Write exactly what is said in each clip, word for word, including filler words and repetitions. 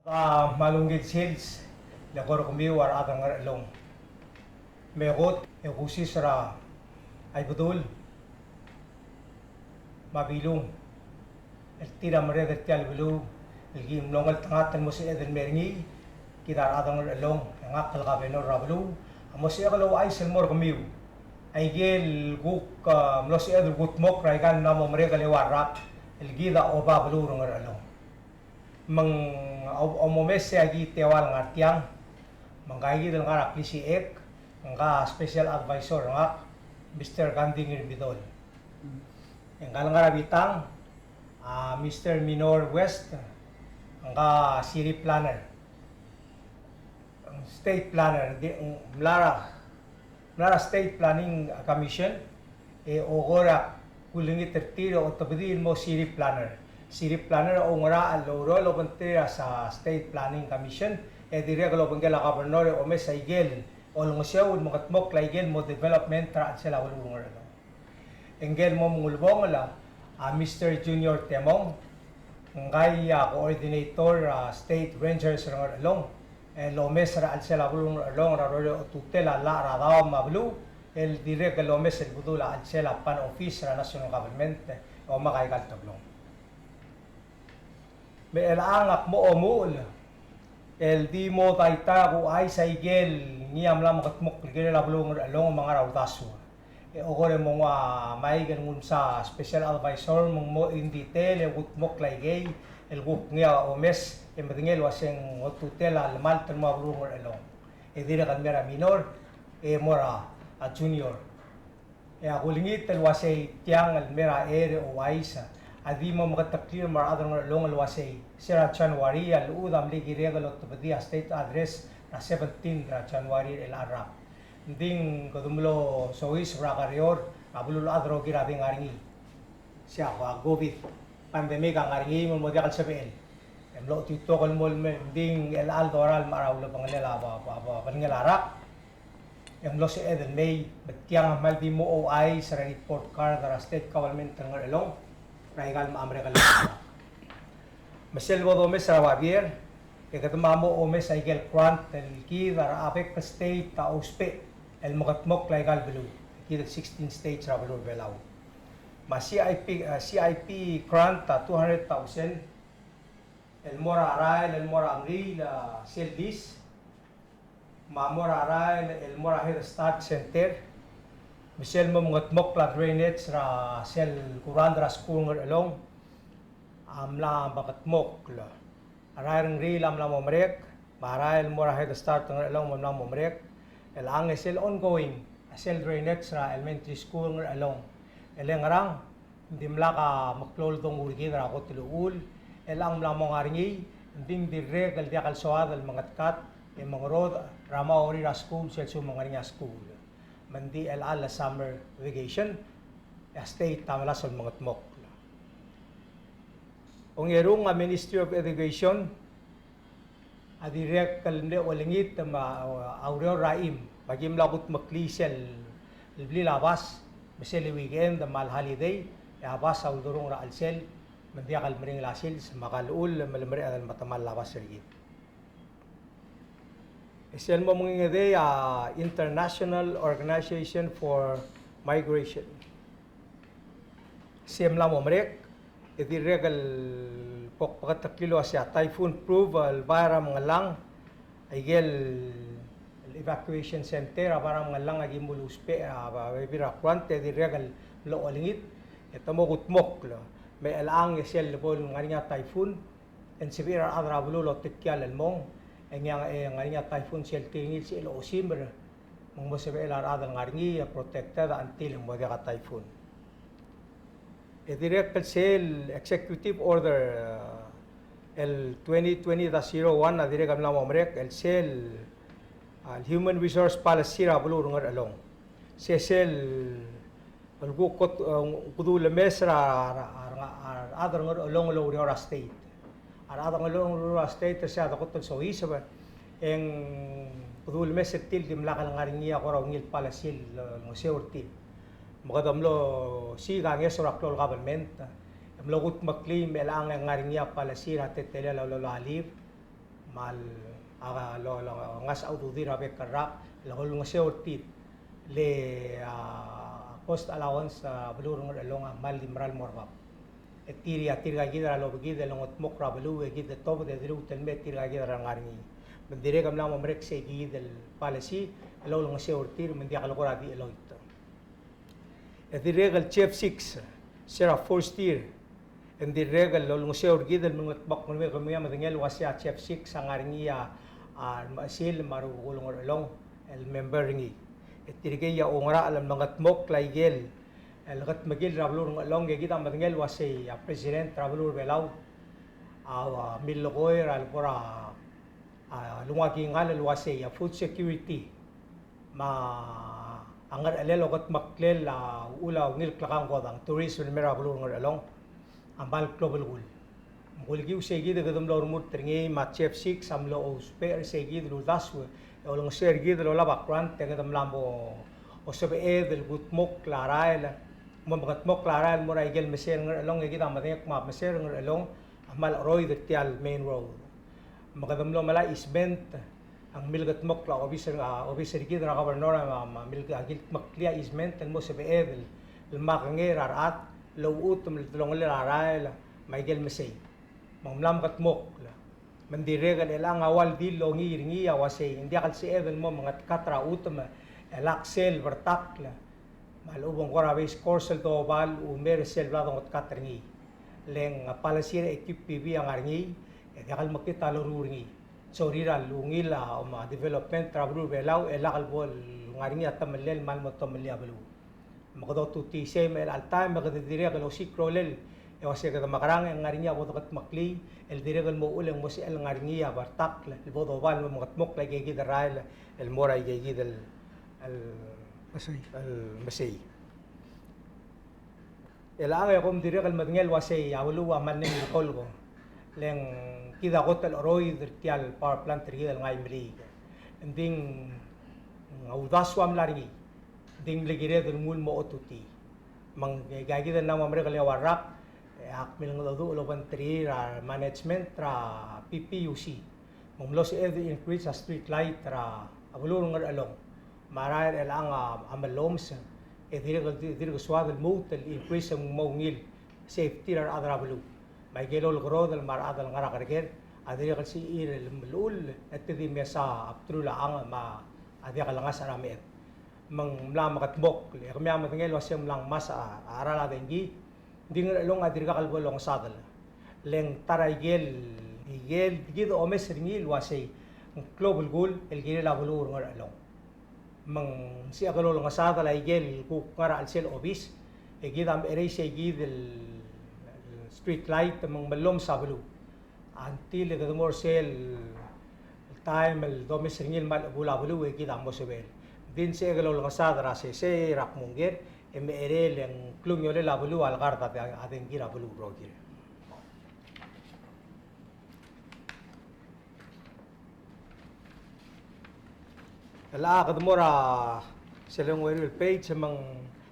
A, me a ungil sils el eko er kemiu a rechad er a Ngerchelong. Me kot e kusiis er a Ibedul me a Bilung el tir a merreder er tia el beluu el ki mlo ngeltengat el mo sebeched el mei er ngii. Kid a rechad er a Ngerchelong, e ngak el kabenor er a beluu a mo sebechek el ouchais el mo er kemiu aike el kuk, a, mlo sebeched el kudmokl er aika el mla mo merek el eua el rak el kid a oba beluu er a Ngerchelong. Me ng, a, omomes e aki teua el ngar tiang, me ngka kid el ngar er a klisichek, ngka special advisor er ngak, Mister Gandhi Ngirbidol. E ngka el ngar er a bitang, a, Mister Minor West, ngka city planner, state planner, di, mla er a mla er a State Planning Commission, e okor a kulengit er tir e otobedii el mo city planner. City planner a oungerachel el oureor el obengterir a sa State Planning Commission, e dirrek el obengkel a governor e omes aike el olengeseu el mengedmokl aike el mo development er a chelsel a beluu er a Ngerchelong. E ngike el mo mengulebongel a Mister Junior Temong, ngka a coordinator er a State Rangers er a Ngerchelong, el omes er a chelsel a beluu er a Ngerchelong er a rolel a otutel a llach er a daob me a beluu, el dirrek el omes el bedul a chelsel a PAN office er a national government, e omak aika el teblong. Me chelechang ak mo omuchel el di mo daitai a kuchais aike el ngii a mla mekedmokl el kirel a beluu er a Ngerchelong me a ngar er a uldasu. E okor e mo nguu a maik el nguu el msa special advisor me ng mo in detail e kudmokl aikei el kuk ngii a omes e medengei el uasei ng otutel a lemalt el mo er a beluu er a Ngerchelong. E dirrek el mei er a Minor e mo er a Junior. E a kulengit el uasei tiang el mei er a er e ouchais a di mo meketeklii el mo er a rechad er a Ngerchelong el uasei se er a January a llechud a mle kirek el otobedii a state address er a seventeen er a January er chelecha el rak. Ng di kede mlo soiseb er a kerior er a beluulechad el rokir a di ngar er ngii. Se a COVID pandemic a ngar er ngii me ng mo diak el sebechel. E mlo otiutok el mo el me, ng di chelecha el dorael me a ulebengel a ba, ba, ba, belngel a rak. E ng mlo sebeched el mei, me tiang a kmal di mo ouchais er a report card er a state government er a Ngerchelong er aika el mla merek el rak. Me sel bo domes er a babier, e kede mla mo omes aike el grant el kid a re bek el state a ousbech el mekedmokl aika el beluu, kid el sixteen states er a beluu er a Belau. Me a CIP, a, CIP grant a two hundred thousand el mo er a rael el mo er a Ngeriil a sel lease, me a mo er a rael el mo er a Head Start Center, me sel mo mengedmokl a drainage er a sel kurangd er a skuul er a Ngerchelong a mla mekedmokl. A rael er a Ngeriil a mla mo merek, me a rael el mo er a Head Start er a Ngerchelong a mla mo merek. Chelechang e sel ongoing a sel drainage er a elementary school er a Ngerchelong, e le ngerang, ng dimlak a meklou el dongu er kid er a kot el uchul. Chelechang mla mo ngar er ngii, ng di ng dirrek el diak el soad el mengedkat e mengerodech er a mo oureor er a skuul sel lsekum ng ngar er ngii a skuul. Me ng di chelecha el summer vacation e a state a melasem el mengedmokl. Ongerung, a Ministry of Education a dirrek el mle olengit me a, a ureor er a chim, me aki mla kudmeklii sel blil a bas, me sel weekend me a holiday, e a bas a uldurung er a chelsel, me ng diak el meringel a sils, me a kall el me lemereched el metemall a bas er kid. E sel mo mengedei a International Organization for Migration. Se mla mo merek, e dirrek el bo kbeketeklii el uasei a typhoon proof el bai er a Mengellang, aike el evacuation center a bai er a Mengellang a ki mle ousbech a bebil er a grant, e dirrek el mlo olengit, e te mo kudmokl. Me chelechang e sel bo el ngar er ngii a typhoon, e ng sebechir a rechad er a beluu el otekial el mong, e ng ngar er ngii a typhoon sel tir ngii el sel osimer, me ng mo sebechel a rechad el ngar er ngii e protected until ng mo diak a typhoon. E dirrek el sel executive order, eh, el twenty twenty dash zero one a dirrek el mla mo merek el sel, ah, human resource policy er a beluu er a Ngerchelong. Se sel el kuk kot, eh, kede ulemes er a, a, a, a rechad er a Ngerchelong el oureor er a state. A rechad er a Ngerchelong el oureor er a state er se a dekot el soiseb, e ng kede ulemes er tir el dimlak el ngar er ngii a kora ungil policy el, el ngosuir tir. Me kede mlo siik a ngeso er a klou el government, e mlo kudmeklii me chelechang e ng ngar er ngii a policy er a teletelel a uleba a leave, Me a, a, lo, lo, ngasech a ududir a bek el rak, el olengeseu er tir. Le, a, cost allowance, a, beluu er a Ngerchelong a kmal di mera el mo er bab. E tir a tirka kid er a lobekid el ongedmokl er a beluu e kid el tobed e dilu el mei tirka kid er a ngar er ngii. Me ng dirrek el mla mo merek sei kid el policy el olengeseu er tir me ng diak el kora di cheloit. E dirrek el Chef Six, se er a first year, e ng dirrek el olengeseu er kid el mengedmokl, me kemiu a medengei el uasei a Chef Six a ngar er ngii a, a, remechesil me a rubekul Ngerchelong el member er ngii. E tirkei a oungerachel el mengedmokl aikel el kedmekill er a beluu er a Ngerchelong, e kid a medengei el uasei a president er a beluu er a Belau a, a, millekoi er a lebo er a, a, lenguu a kingall el uasei a food security me a ngerchelel okedmeklel a uchul a ungil klekangkodang, tourism el mei er a beluu er a Ngerchelong a kmal klobelkul. Me kulekiu sei kid e kede mlo remurt er ngii me a Chef Six a mlo ousbech er sei kid el uldasu e olengeseu er kid el olab a grant e kede mla mo sebeched el kudmokl a rael, mo mengedmokl a rael el mo er a ikel mesei er a Ngerchelong, e kid a medengei me a mesei er a Ngerchelong a kmal cheroid er tia el main road. Me kede mlo melai a easement, a ng milkedmokl a obis er, a, obis er kid er a governor, a, a, mil-, a kildmeklii a easement el mo sebeched el, el makengei er a rechad el ouchutem el delongelel a rael me a ikel mesei. Me ng mla mekedmokl. Me ng dirrek el chelechang a ua el di longiil er ngii a uasei ng diak el sebeched el mo mengedkat er a chutem el ak sel bertakl me a lechub e ng kora base course el dobal el mei er sel bla dongedkat er ngii. Le ng policy er a H Q P B a ngar er ngii, e diak el mekngit a loruul er ngii. Sorir a lungil a, om, a development er a beluu er a Belau, e lak el bo el ngar er ngii a temellel me a lemo temellii a beluu. Me kede otutii sei me chelecha el taem me kede dirrek el osiik a rolel e uasei kede mekerang e ng ngar er ngii a bo dekedmeklii el dirrek el mo uchul e ng mo sebechel ngar er ngii a bertakl el bo dobal el mo mengedmokl a ikei kid el rael el mo er a ikei kid el, el mesei. El mesei. Chelechang e kom dirrek el medengei el uasei a beluu a mle ngii el kolko. Le ng kid a kot el cheroid er tia el power plant er kid el ngai Meriik. Ng di ng uldasu a mla er ngii. Ng di ng mle kired el nguu el mo otutii. Me ng, e, aika kid el mla mo merek el eua el rak, e, ak milengedecheduch el obengterir a management er a P P U C. Me ng mlo sebeched el increase a street light er a beluu er a Ngerchelong. Me a rael er chelechang a, a mellomes, e dirrek el, dirrek el soad el lmuut el increase e ng mo ungil safety er a rechad er a beluu. Me a ikel olekerodel me a rechad el ngar er a kereker a dirrek el sebechir el melechull e te di mesa a bdelul a chang me a diak lengasech er a meched. Me ng mla mekedmokl, e kemiu a medengei el uasei ng mla ngmasech a, a cheral a dengki, ng di Ngerchelong a dirkak el bo longesadel. Le ng ta er a ikel, ikel kid omes er ngii el uasei ng klou a belkul el kirel a beluu er a Ngerchelong. Me ng sebechek el olengesadel a ikel kuk ngar er a chelsel obis, e kid a mecherei sei kid el street light me ng mellomes a beluu. Until e kede mo er sel taem el domes er ngii el kmal chebuul a beluu e kid a mo sebechel. Ng di ng sebechek el olengesad er a sesei er a kmo ng ker e mecherei e le ng klungiolel a beluu a lekard a de, a dengki er a beluu el rokir. Chelecha kede mo er a sel ongeru el page me ng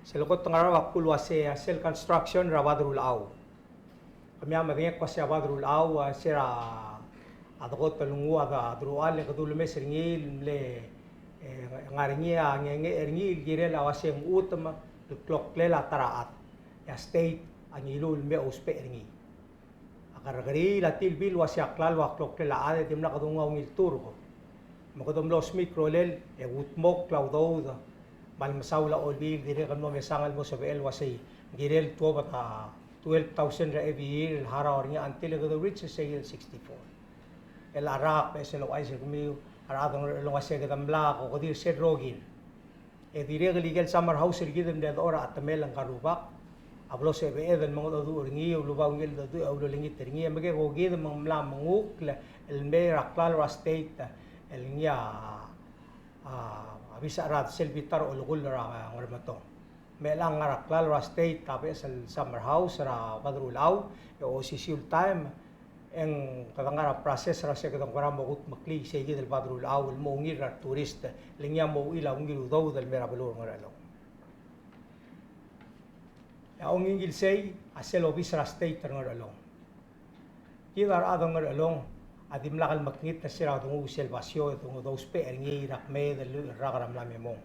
sel kot el ngar er a bab a kuk uasei a sel construction er a bad er a Ulechau. Kemiu a medengei el uasei a bad er a Ulechau, a, se er a, a dekot el nguu a de, a deruchall e kede ulemes er ngii el mle, e, ngar er ngii a ngengei er ngii el kirel a uasei ng chutem el kloklel a ta er a chad. E a state a ngiluu el me ousbech er ngii. A kerrekeriil a tilbir el uasei a klalo a kloklel a chad e dimlak kede nguu a ungil turk. Me kede mlo smiik a rolel e kudmokl a udoud me a le mesaul a olbiil el dirrek el mo mesang el mo sebechel el uasei ng kirel tuobed a twelve thousand er a every year el harau er ngii until e kede reach er sei el sixty-four. El a rak, e sel ouchais er kemiu a rechad er a Ngerchelong a se kede mla kokedir sel rokir. E dirrek el ikel summer house er kid el mle dechor a chetemel ngka el rubak a blo sebeched el mengedecheduch er ngii, uluba ungil decheduch e ulolengit er ngii, e mekekokid me ng mla mengukl el mei er a klalo er a state el ngii a, a, a bisecherar sel bita er a olekull er a Ngermetong. Me chelechang ngar er a klalo er a state a beches el summer house er a bad er a Ulechau, e osisiu el taem e ng kede ngar er a process er a se kede kora mo kudmeklii sei kid el bad er a Ulechau el mo ungil er a retourist, le ngii a mo uchul a ungil udoud el mei er a beluu er a Ngerchelong. E a ongingil sei a sel obis er a state er a Ngerchelong. Kid a rechad er a Ngerchelong a dimlak el mekngit er se er a kudenguu sel basio e dongu dousbech er ngii er a kmeed el lluich el rak er a mla me mong.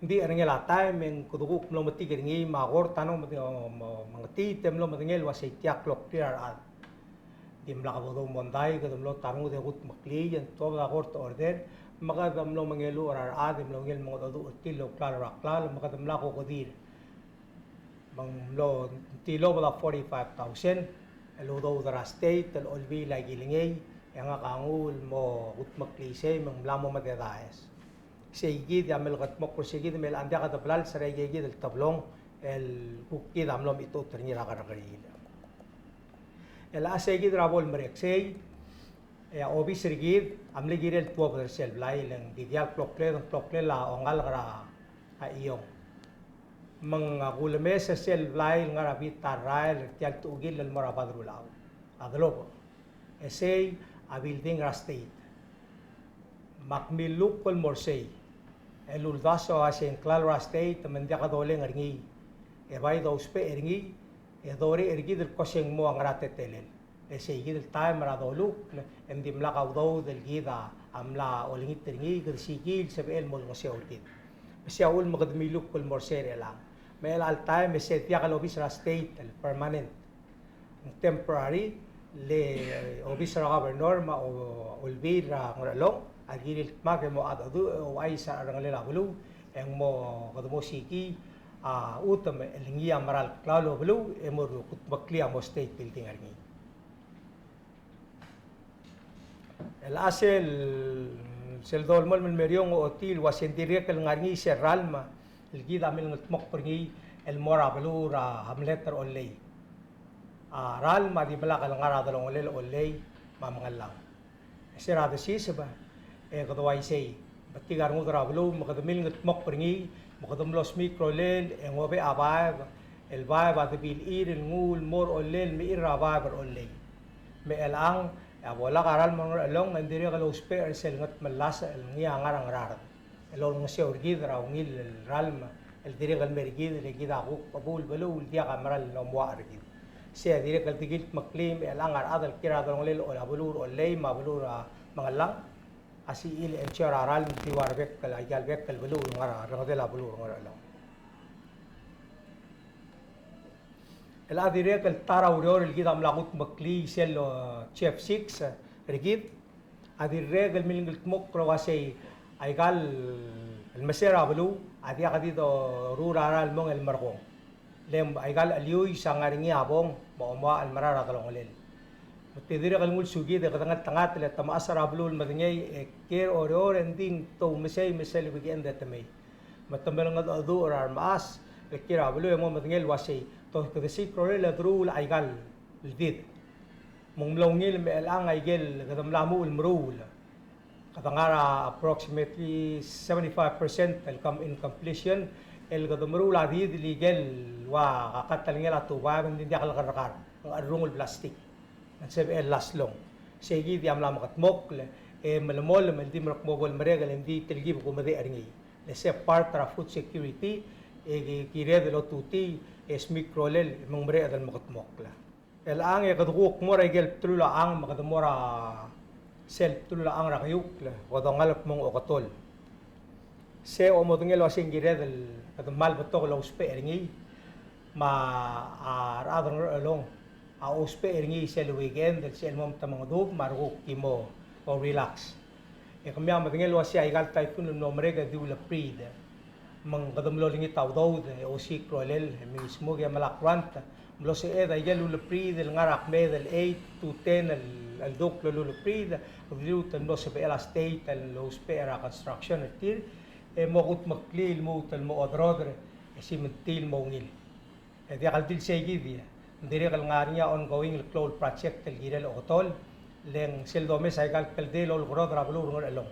Ng di er ngii a taem e ng kudenguu mlo metik er ngii me a kort a no me, me, mengetiit e mlo medengei el uasei tia kloklir a rechad. Dimlak bo doumondai, kede mlo ta rengud e kudmeklii, e ng tuobed a court order, me kede mlo mengeluch er a rechad e mlo ungil mengedecheduch er tir el ouklalo er a klalo, me kede mla kokedir. Me ng mlo tilobed a forty-five thousand el udoud er a state el olbiil a kilengei, e ngak a nguu el mo kudmeklii sei me ng mla mo mededaes. Sei kid a mle kedmokl er sei kid me chelechang e ng diak de blals er a ikei kid el teblong el kuk kid a mlo mechitechut er ngii er a kerrekeriil. E le sei kid er a bo lemerek sei, e a obis er kid a mle kirel tuobed er sel blai, le ng di diak el kloklel, ng kloklel a ongalek er a chiong. Me ng a kulemes er sel blai el ngar er a bita el rael er tia el techukil el mo er a bad er a Ulau a delobech. E sei a building er a state. Me ak miluk el mo er sei el uldasu a uasei ng klalo er a state me ng diak doleng er ngii, e bai dousbech er ngii, e dorech er kid el kmo se ng mo a ngera teletelel. E sei kid el taem er a dolukl e ng dimlak a udoud el kid a mla olengit er ngii, kede sikii el sebechel el mo olengeseu er kid. Me sei a uchul me kede miluk el mo er sei er chelechang. Me chelecha el taem e sei diak el obis er a state el permanent, ng temporary, le obis er a governor me a o-, olbiil er a Ngerchelong a kirir el dmak e mo mengedecheduch e ouchais a cherengelel a beluu, e ng mo, kede mo sikii a chutem el ngii a mera el klalo beluu e mo er a kudmeklii a mo state building er ngii. Chelecha sel, sel dolemolem el meriou e ng ochotii el uasei ng dirrek el ngar er ngii sel ralm el kid a mle ngeltmokl er ngii el mo er a beluu er a hamlet er a Ollei. A ralm a dimlak el ngar er a delongelel a Ollei me a Mengellang. E se er a desiseb e kede uaisei, betik a rengud er a beluu me kede mle ngeltmokl er ngii, me kede mlo smiik a rolel e ng obech a baeb, el baeb a debilchir el nguu el mo er a Ollei el mechir er a baeb er a Ollei. Me chelechang e a bo lak a ralm er a Ngerchelong e ng dirrek el ousbech er sel ngetmellasech el ngii a ngar er a Ngaraard el olengeseu er kid er a ungil el ralm el dirrek el mer kid, le kid a kuk chebuul beluu el diak a mera el omuchel er kid. Sei a dirrek el di kildmeklii me chelechang a rechad el kiei er a delongelel a beluu er a Ollei me a beluu er a Mengellang a sel ensure a ralm el di ua rebek el, aika el bek el beluu el ngar er a rengedel a beluu er a Ngerchelong. Chelecha dirrek el ta er a ureor el kid a mla kudmeklii sel, eh, Chief Six, eh, er kid, a dirrek el mle ngeltmokl el uasei aika el mesa er a beluu a diak di doruul er a ralm el mong el merekong. Le aika el cheliuis a ngar er ngii a bong me a omuchel el mera er a delongelel. Me te dirrek el nguu el sukid e kede ngeltengat le te mechas er a beluu el medengei e kiei er a Oreor e ng di te oumesei me sel weekend e te mei. Me te melengedecheduch er a remechas el kiei er a beluu e mo medengei el uasei te kede siik a rolel e deruul aika el did. Me ng mlo ungil me chelechang aike el kede mla muchel el meruul, kede ngar er a approximately seventy-five percent el com-, in completion, el kede meruul a did el ikel ua kakat el ngii a tubaeb e ng di diak el kerrekar, ng cherrungel el plastik, ng sebechel el laslong. Sei kid a mla mekedmokl e melemolem el di merekmo bo lemerek e le ng di telkib a kumedech er ngii. Le sei a part er a food security e ki-, kired el otutii e smiik a rolel me ng mereched el mekedmokl. Chelechang e kede kuk mo er a ikel bdelul a chang me kede mo er a sel bdelul a chang er a Keiukl, kede ongalek el kmo ng Oketol. Sei a modengei el uasei ng kired el kede kmal betok el ousbech er ngii, me a rechad er a Ngerchelong a ousbech er ngii sel weekend el sel mo metemengedub me a rekuk ki mo relax. E kemiu a medengei el uasei aika el typhoon el mlo merek e di ulebriid. Me ng kede mlo olengit a udoud e osiik a rolel, e mismo ke melai a grant, mlo sebeched aike el ulebriid el ngar er a kmeed el eight to ten el, el dukl el ulebriid, kede lmuut el mlo sebechel a state el ousbech er a construction er tir, e mo kudmeklii el lmuut el mo oderoder, e simentii el mo ungil. E diak el di le sei kid, ng dirrek el ngar er ngii a ongoing el klou el project el kirel Oketol, le ng sel domes aika el kldei el olekerodel er a beluu er a Ngerchelong.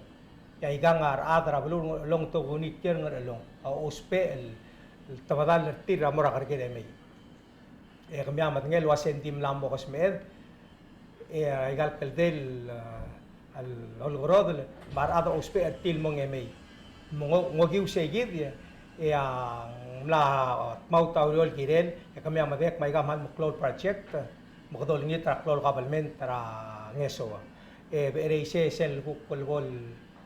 E aikang a rechad er a beluu er a Ngerchelong, te kuk ngii el kiei er a Ngerchelong a ousbech el, el tebedall er tir er a mo er a kereker e mei. E kemiu a medengei el uasei ng di mla mo kesmecher, e aika el kldei el, el olekerodel me a rechad a ousbech er tir el mong e mei. Me ng, ng okiu sei kid, e a ng mla tmaut a ureor el kirel, e kemiu a medengei me aika a kmal meklou el project, me kede olengit er a klou el government er a ngeso. E becherei sei sel kuk lebo,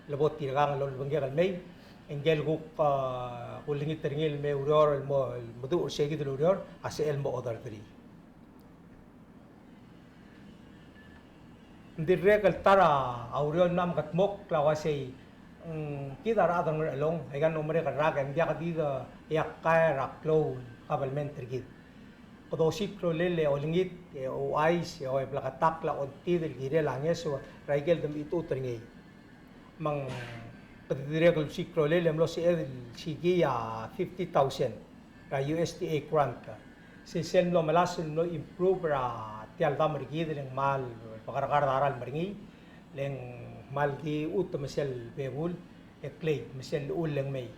lebo tirkang el olbengkek el mei, e ngike el kuk, a, kulengit er ngii el me oureor el mo, el meduch er sei kid el ureor, a sel mo order er ngii. Ng dirrek el ta er a ureor el mla mekedmokl a uasei, mm, kid a rechad er a Ngerchelong, e aika el mo merek el rak e ng diak di de iakkai er a klou el kabelment er kid. Kede osiik a rolel e olengit, e ouchais, e bleketakl a ongtid el kirel a ngeso er a ikel de mechitechut er ngii. Me ng kede dirrek el osiik a rolel e mlo sebeched el sikii a fifty thousand er a U S D A grant. Sei sel mlo melasem el mlo improve er a tia el dam er kid el ng kmal bekerkar a ralm er ngii, le ng kmal di chutem sel bebul, e klei me sel llechul e ng mei.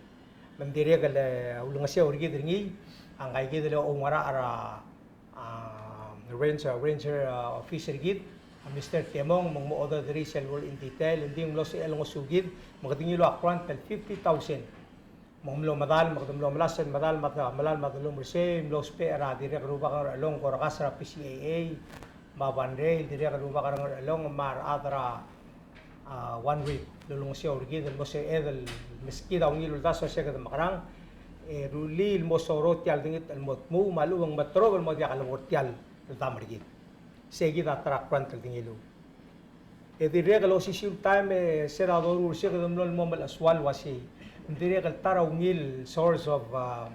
Me ng dirrek el, e, ulengeseu er kid er ngii, a ngka kid el oungerachel er a a, ranger, ranger, a, officer er kid, a, Mister Temong, me ng mo order er ngii sel work in detail, e ng di ng mlo sebechel el ngosukid, me kede ngiluu a grant el fifty thousand. Me ng mlo medal, me kede mlo melasem el medal, me a, melalem a delum er sei, mlo ousbech er a dirrek el rubak er a Ngerchelong, Korkas er a P C A A, me a Banrei, dirrek el rubak er a Ngerchelong, me a rechad er a a, One Reef, el olengeseu er kid el mo sebeched el meskid a ungil uldasu el se kede mekerang, e rullii el mo soroll tia el dengit el mo dmuu, me a lechub e ng meterob el mo diak lebo er tia el dam er kid. Sei kid a ta er a grant el di ngiluu. E dirrek el osisiu el taem e se er a doruul er sei kede mlo el mo melechesuar el uasei, ng dirrek el ta er a ungil source of, a,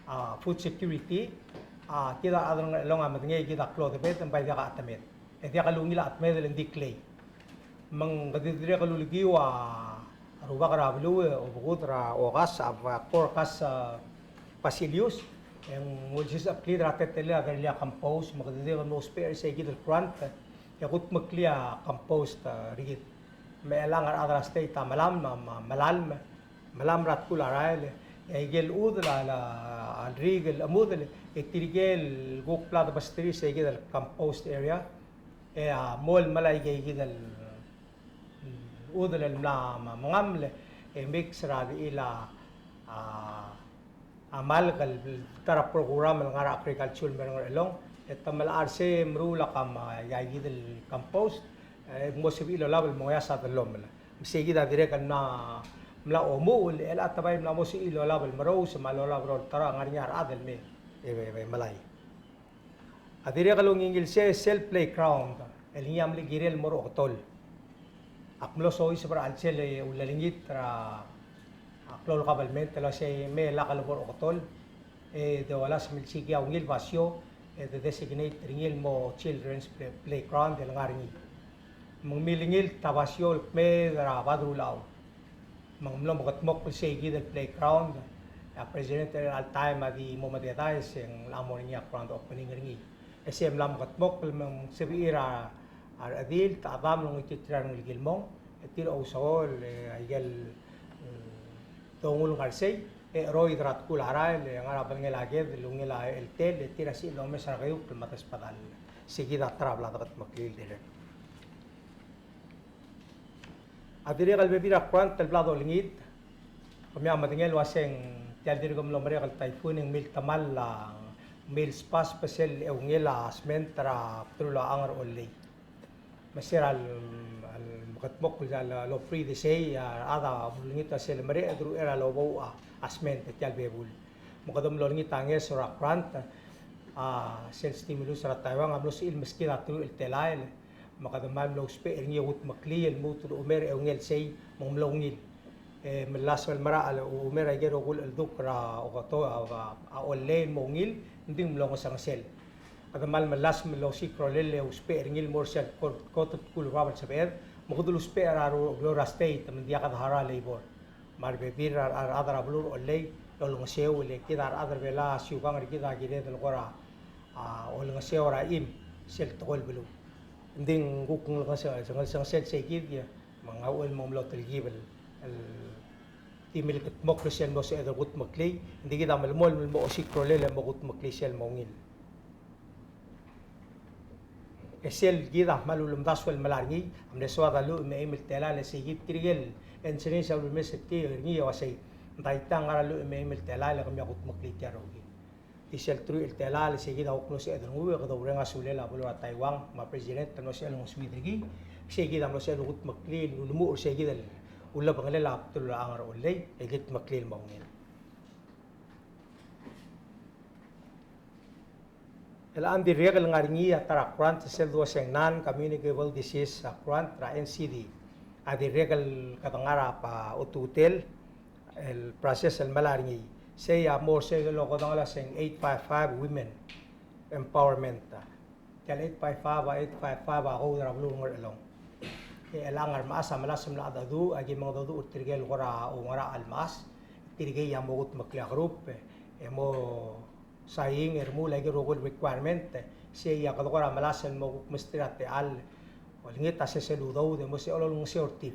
a, food security, a, kid a rechad er a Ngerchelong a medengei kid a klodebet, e ng bai diak a chetemed. E diak el ungil a chetemed el ng di klei. Me ng kede dirrek el ulekiu a rubak er a beluu, e obekud er a Okas, a, Korkas, a, Basilius, e ng ulsisechekl er a teletelel a delii a compost, me kede dirrek el mo ousbech er sei kid el grant, e kudmeklii a compost, a, er kid. Me chelechang a rechad er a state a melam, me, me, melalem, melam er a tkul a rael, e aike el chudel a, a, a riik el chemudel, e tirke el kuk bla debesterir sei kid el compost area, e a mo el melai aike kid el chudel el mla me, mengamel, e mix er a dechil a, a, a malk el ta er a program el ngar er a agriculture el mer a Ngerchelong, e te melai er sei e meruul a kam, a, aike kid el compost, e mo sebechir el olab el mo ias a dellomel. Me sei kid a dirrek el mla, mla omuchel, e chelecha te bai mla mo sebechir el olab el merous, me a lolab er a olterau a ngar er ngii a rechad el me, e, e, e melai. A dirrek el ungil sei sel playground, el ngii a mle kirel el mo er a Oketol. Ak mlo soiseb er a chelsel e ulelengit er a, a klou el kabelment el uasei me lak lebo er a Oketol, e de olasem el sikii a ungil basio, e de designate er ngii el mo children's play-, playground el ngar er ngii. Me ng milengit a basio el kmeed er a Badrulechau. Me ng mlo mekedmokl sei kid el playground, a president er a chelecha el taem a di mo mededaes e ng locha mo er ngii a grand opening er ngii. E sei mla mekedmokl me ng sebechir a, a redil, a chedam el ongoititerir a rengelekel mong, e tir a ousekool, e aike el, mm, donguu el ngar sei, e cheroid er a tkul a rael, e ngar er a bedengel a ked, el ungil a eltel, e tir a sebechir el omes er a keiukl me a desbedall. Sei kid a ta er a bla dekedmeklii el dirrek. A dirrek el bebil er a grant el bla dolengit, kemiu a medengei el uaseng tia el dirk mlo merek el typhoon e ng miltemall a milsbasb sel eungel a sment er a bdelul a chang er a Ollei. Me se er a le, a le mekedmokl a le, a le free de sei, a rechad a ulengit a sel merek e deruchel er a lobouch a, a sment er tia el bebul. Me kede mlo olengit a ngeso er a grant, a sel stimulus er a Taiwan a mlo sebechir el meskid a teruich el telael, me kede mal mlo ousbech er ngii e kudmeklii el lmuut el chumer a eungel sei me ng mlo ungil. E, melasem el mera el chumer a ikel rokui el cheldukl er a Oketo-, a, a, a Ollei el mo ungil, ng di ng mlo ngesengesel. Kede mal melasem el osiik a rolel e ousbech er ngii el mo er sel kot, kot el tkul el bab el sebeched, me kede lousbech er a ru-, ureor er a state, me ng diak de harau a labor. Me a rebebil er a, a rechad er a beluu er a Ollei, el olengeseu, le kid a rechad er a Belau a siukang er kid a kired el kora, a, olengeseu er a chim sel tekoi el beluu. Ng di ng kuk ngelekese-, ngelekesengel sei kid, me ng a uchul me ng mlo telkib el, el di milkedmokl sel mo sebeched el kudmeklii, ng di kid a melemolem el mo osiik a rolel e mo kudmeklii sel mo ungil. E sel kid a kmal ulemdasu el melai er ngii, a mle soad a lluich me a eim el telael, e sei kid tirke el engineers a ulemes er tir er ngii e uasei, ng taitang ngar er a lluich me a eim el telael e kemiu a kudmeklii tia el rokui. Di sel teruich el telael, e sei kid a kuk mlo sebeched el nguu e kede oureng a sulel a beluu er a Taiwan me a president el mlo sebechel el ngosuid er ngii, Sei kid a mlo sebechel el kudmeklii el ulemuchel er sei kid el ulebengelel a bdelul a Ngerchelong, e kudmeklii el mo ungil. El a dirrek el ngar er ngii a ta er a grant, sel dua se ng non-communicable disease a grant er a N C D. A dirrek el kede ngar er a, a, ultutelel el process el melai er ngii. Sei a mo er sei el okedongel a se ng eight five five women empowerment. Tia el eight five five a, eight five five a code er a beluu er a Ngerchelong. E chelechang a remechas a melasem el cheldecheduch, aki mengedecheduch er tirke el kora oungerachel el mechas, tirkei a mo kudmeklii a group, e mo sign e remuul aike el rokui el requirement, sei a kede kora melasem el mo kuk mesterir a techall, olengit a sesei el udoud, e mo sebechel olengeseu er tir,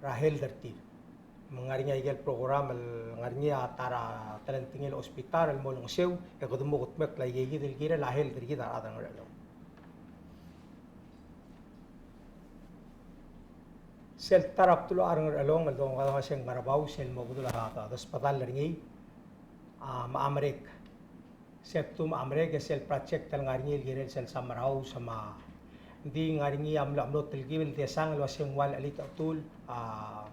er a health er tir. Me ng ngar er ngii a ikel program el ngar er ngii a ta er a telengtengil a hospital el mo olengeseu, e kede mo kudmekl aike kid el kirel a health er kid a rechad er a Ngerchelong. Sel ta er a bdelul a Ngerchelong el dongedecheduch a se ng Ngerbau, sel mo bedul a desbedall er ngii a, me a merek. Sel bdelul a merek e sel project el ngar er ngii el kirel sel summer house me a, ng di ngar er ngii a mlo, mlo telkib el desang el ua se ng ua el chelitechetul a,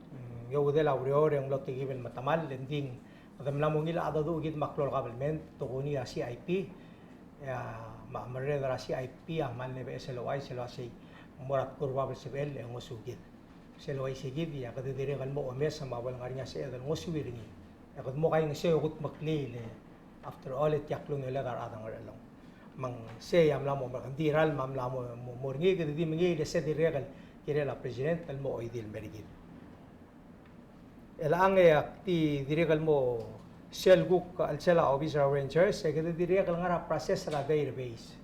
mm, e oudel a ureor e ng mlo telkib el metemall, e ng di kede mla mo ungil a cheldecheduch kid me a klou el government, tokuni a C I P, e a, me a merreder er a C I P a kmal mle beches el ouchais el ua sei ng mo er a tkul er bab el sebechel e ngosukid. Sel uaisei kid e a kede dirrek el mo omes me a bo le ngar er ngii a sebeched el ngosuir er ngii. E kede mo kaingeseu e kudmeklii le, after all, e tia klungioled a rechad er a Ngerchelong. Me ng sei a mla mo, me ng di ralm a mla mo, mo, mo er ngii, kede di mengiil e se dirrek el kirel a president el mo oidii el mer kid. Chelechang e ak di dirrek el mo sel kuk chelsel a obis er a rangers, e kede dirrek el ngar er a process er a database.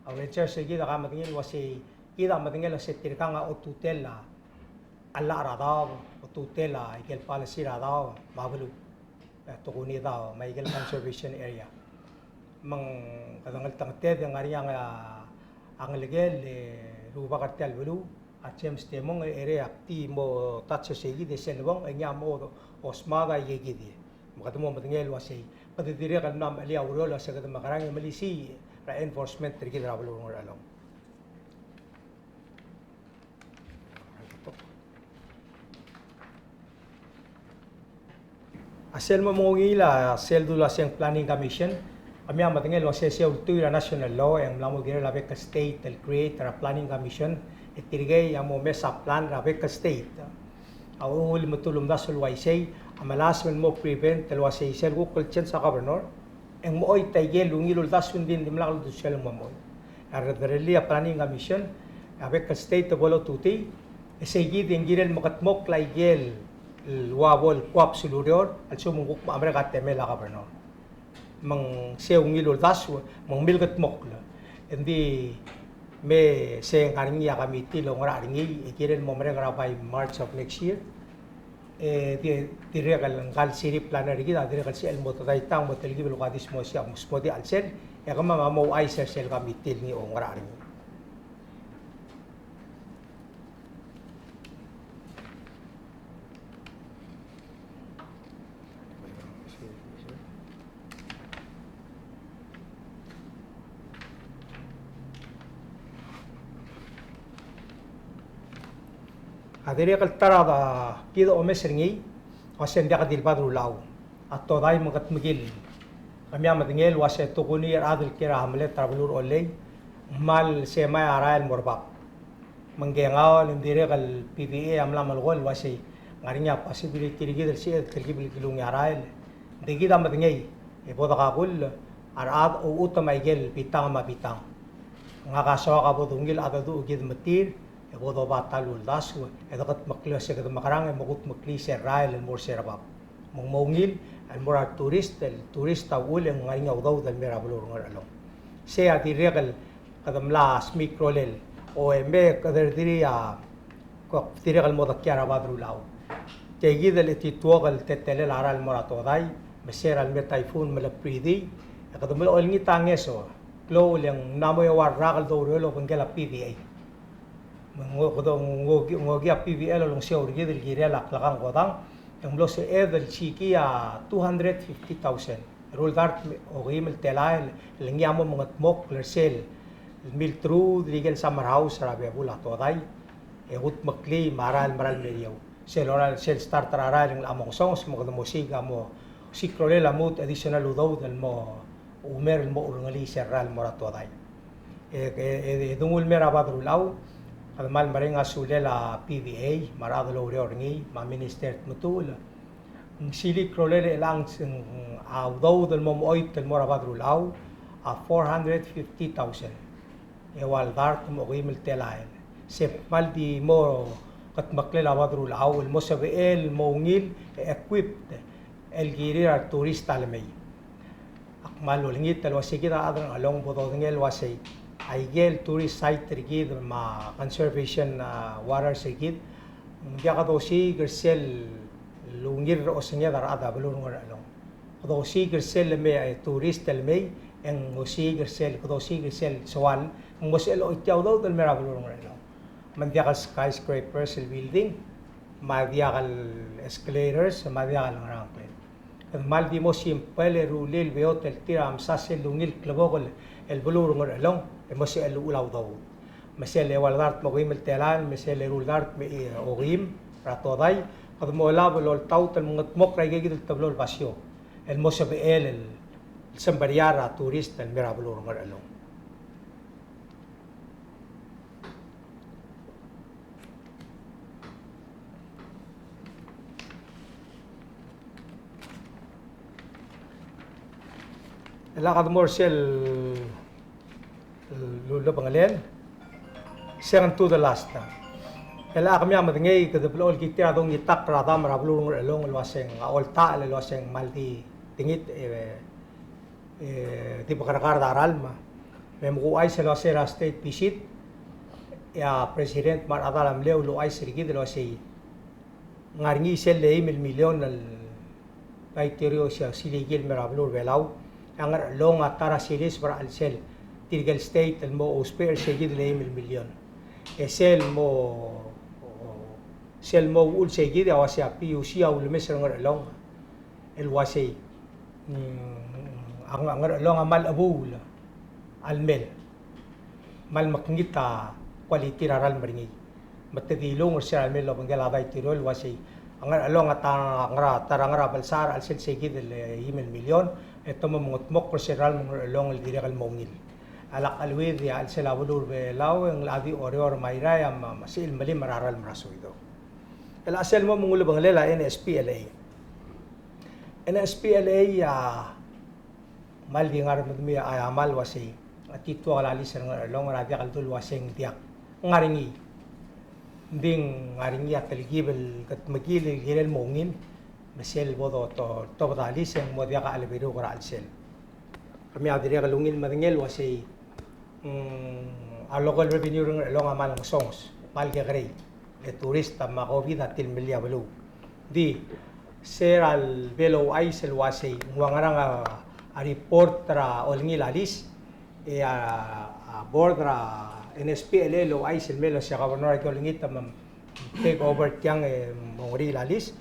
A rangers e kid a medengei el ua sei, kid a medengei el ua sei tirkang a otutel a llach er a daob, otutel a ikel policy er a daob me a beluu, e, tokuni daob me a ikel conservation area. Me ng kede ngeltengeted e ng ngar er ngii a, a ngelekel e rubak er tia el beluu, a James Temong, e ere ak di mo touch er sei kid e sel bong e ngii a mo osmad a ikei kid. Me kede mo medengei el ua sei, kede dirrek el mla mechelii a ureor el ua se kede mekerang e melisiich er a enforcement er kid er a beluu er a Ngerchelong. A sel mo menguiu a sel dul a se ng Planning Commission, kemiu a medengei el ua se sei a ultuil er a national law e ng mla mo kirel a bek el state el create er a Planning Commission, e tirkei a mo mesa plan er a bek el state. A uchul me te ulemdasu el uaisei, a melasem el mo prevent el uaisei sel kuk el change a governor, e ng mo choit a ikel ungil uldasu e ng di dimlak el uldesuel el mo mei. A rederellii a Planning Commission, a bek el state a bo lotutii, e sei kid e ng kirel mekedmokl a ikel ua bo el kuabes el ureor a lsekum ng kuk mo merek a temel a governor. Me ng sei ungil uldasu, me ng milkedmokl. Ng di me se ng ngar er ngii a committee el oungerachel er ngii, e kirel mo merek er a by March of next year. E di, dirrek el ngka el city planner er kid a dirrek el sebechel el mo tedai tang mo telkib el kuk a di smosiik a mo smodii a chelsel, e kemam a mo ouchais er sel committee el ngii a oungerachel er ngii. A dirrek el ta er a kid a omes er ngii, a se ng diak di el bad er a Ulau. A todai me ng kudmeklii. Kemiu a medengei el ua se tokuni a rechad el kiei er a hamlet er a beluu er a Ollei, ng kmal semai a rael el mo er bab. Me ng kengei el ng dirrek el P V A a mla melekoi el ua sei ng ngar er ngii a possibility er kid el sebeched el telkib el kilungii a rael. Ng di kid a medengei, e bo dekakull a rechad a ouchutem a ikel bitang me a bitang. Ngak a soak a bo dungil a cheldecheduch kid me tir, e bo doba a ta el uldasu, e dekudmeklii se kede mekerang, e mo kudmeklii sel rael el mo er se er bab. Me ng mo ungil el mo er a retourist, el tourist a uchul e ng ngar er ngii a udoud el mei er a beluu er a Ngerchelong. Sei a dirrek el kede mla smiik a rolel, o e me kede diria, ko dirrek el mo dekiei er a bad er a Ulau. Tia kid el chetituok el teletelel a rael el mo er a todai, me se er a lemei a typhoon me le bridii, e kede mlo olengit a ngeso, klou el ng mla mo eua el rak el doureor el obengkel a P V A. Me ng, kede ng, ng, ng okiu a P V A el olengeseu er kid el kirel a klekangkodang, e ng mlo sebeched el sikii a two hundred fifty thousand. Eru el dart, okeim el telael el ngii a mo mengedmokl er sel milteruul er ikel summer house er a bebul a todai. e kudmeklii me a rael el merael el meriou. Sel lorael, sel start er a rael e ng locha mo ngesonges me kede mo osiik a mo, osiik a rolel a lmuut el additional udoud el mo, umer el mo urrengelii sel rael el mo er a todai. E, e, e, e dengul mei er a bad er a Ulau, kede kmal mereng a sulel a PVA, me a rechad el oureor er ngii, me a Minister Tmetuchl. Ng silik a rolel e chelechang, a udoud el mo mechoit el mo er a bad er a Ulau, a four hundred fifty thousand. Eua el dart me a okeim el telael. Se kmal di mo kudmeklel a bad er a Ulau, el mo sebechel el mo ungil, e equipped, el kirir a retourist a lemei. Ak kmal olengit el uasei kid a rechad er a Ngarchelong bo dodengei el uasei, aike el tourist site er kid me a conservation, a, waters er kid, ng diak dosiik er sel ungil er a osenged a rechad er a beluu er a Ngarchelong. Kede osiik er sel lemei, e, tourist el mei, e ng osiik er sel, kede osiik er sel soal, ng mo sebechel el ochoitii a udoud el mei er a beluu er a Ngarchelong. Me ng diak el skyscrapers el building, me a diak el escalators, me a diak el ngerang a ngklel. Kede kmal di mo simple e rullii el beot el tir a msa sel ungil klebokel el beluu er a Ngarchelong, e mo sebechel el uchul a udoud. Me sel eua el dart me a okeim el telael, me sel eru el dart me a okeim er a todai, kede mo olab el oltaut el mengedmokl er aike kid el teblo el basio, el mo sebechel el, el semberiar a tourist el mei er a beluu er a Ngarchelong. E le kede mo er sel lu-, lulebengelel, second to the last. E le kemiu a medengei, kede blechoel kitir a dongitakl er a dam er a beluu er a Ngarchelong el uaseng a oltachel el uaseng kmal di tengit, e, e, di bekerekard a ralm. Me mekuchais el uasei er a state visit, e a president me a rechedal a mlei a uluuchais er kid el uasei ng ngar er ngii sel eim el milion el daiterio se a osiliik el mei er a beluu er a Belau, e a Ngarchelong a ta er a siliseb er a chelsel tirke el state el mo ousbech er sei kid el eim el milion. E sel mo, sel mo uchul sei kid a uasei a PUC a ulemes er a Ngarchelong el uasei, mm, a Ngarchelong a kmal chebuul a lemel. Kmal mekngit a quality er a ralm er ngii. Me te dilung er se er a lemei el obengkel a daiterio el uasei a Ngarchelong a ta er a, ta er a ngar er a belsechar er a chelsel sei kid el eim el milion, e te mo mengedmokl er se er a ralm er a Ngarchelong el dirrek el mo ungil. A lak cheleuid e a chelsel a beluu er a Belau e ng locha di Oreor me a Irrai a me, me sebechir el melim er a ralm er a soitok. E le sel mo mengulebengelel a NSPLA. NSPLA a kmal di ngar er medemiu a, a kmal uasei a di tuak el a lease er a Ngarchelong er a diak el dul uasei ng diak. Ng ngar er ngii. Ng di ng ngar er ngii a telkib el kedmekiil el kirel mo ungil, me sel bo do, do, tobed a lease e ng mo diak a chelebiruk er a chelsel. Kemiu a dirrek el ungil medengei el uasei, mm, a local revenue er a Ngarchelong a kmal ngesonges, kmal kekerei. Le tourist me a COVID a tilmelii a beluu. Di, se er a lebo el ouchais el uasei ng ua ngerang a, a report er a olengil a lease, e a, a board er a NSPLA el ouchais el mei el uasei a governor a ki olengit me take over tiang e mo ngeriil a lease.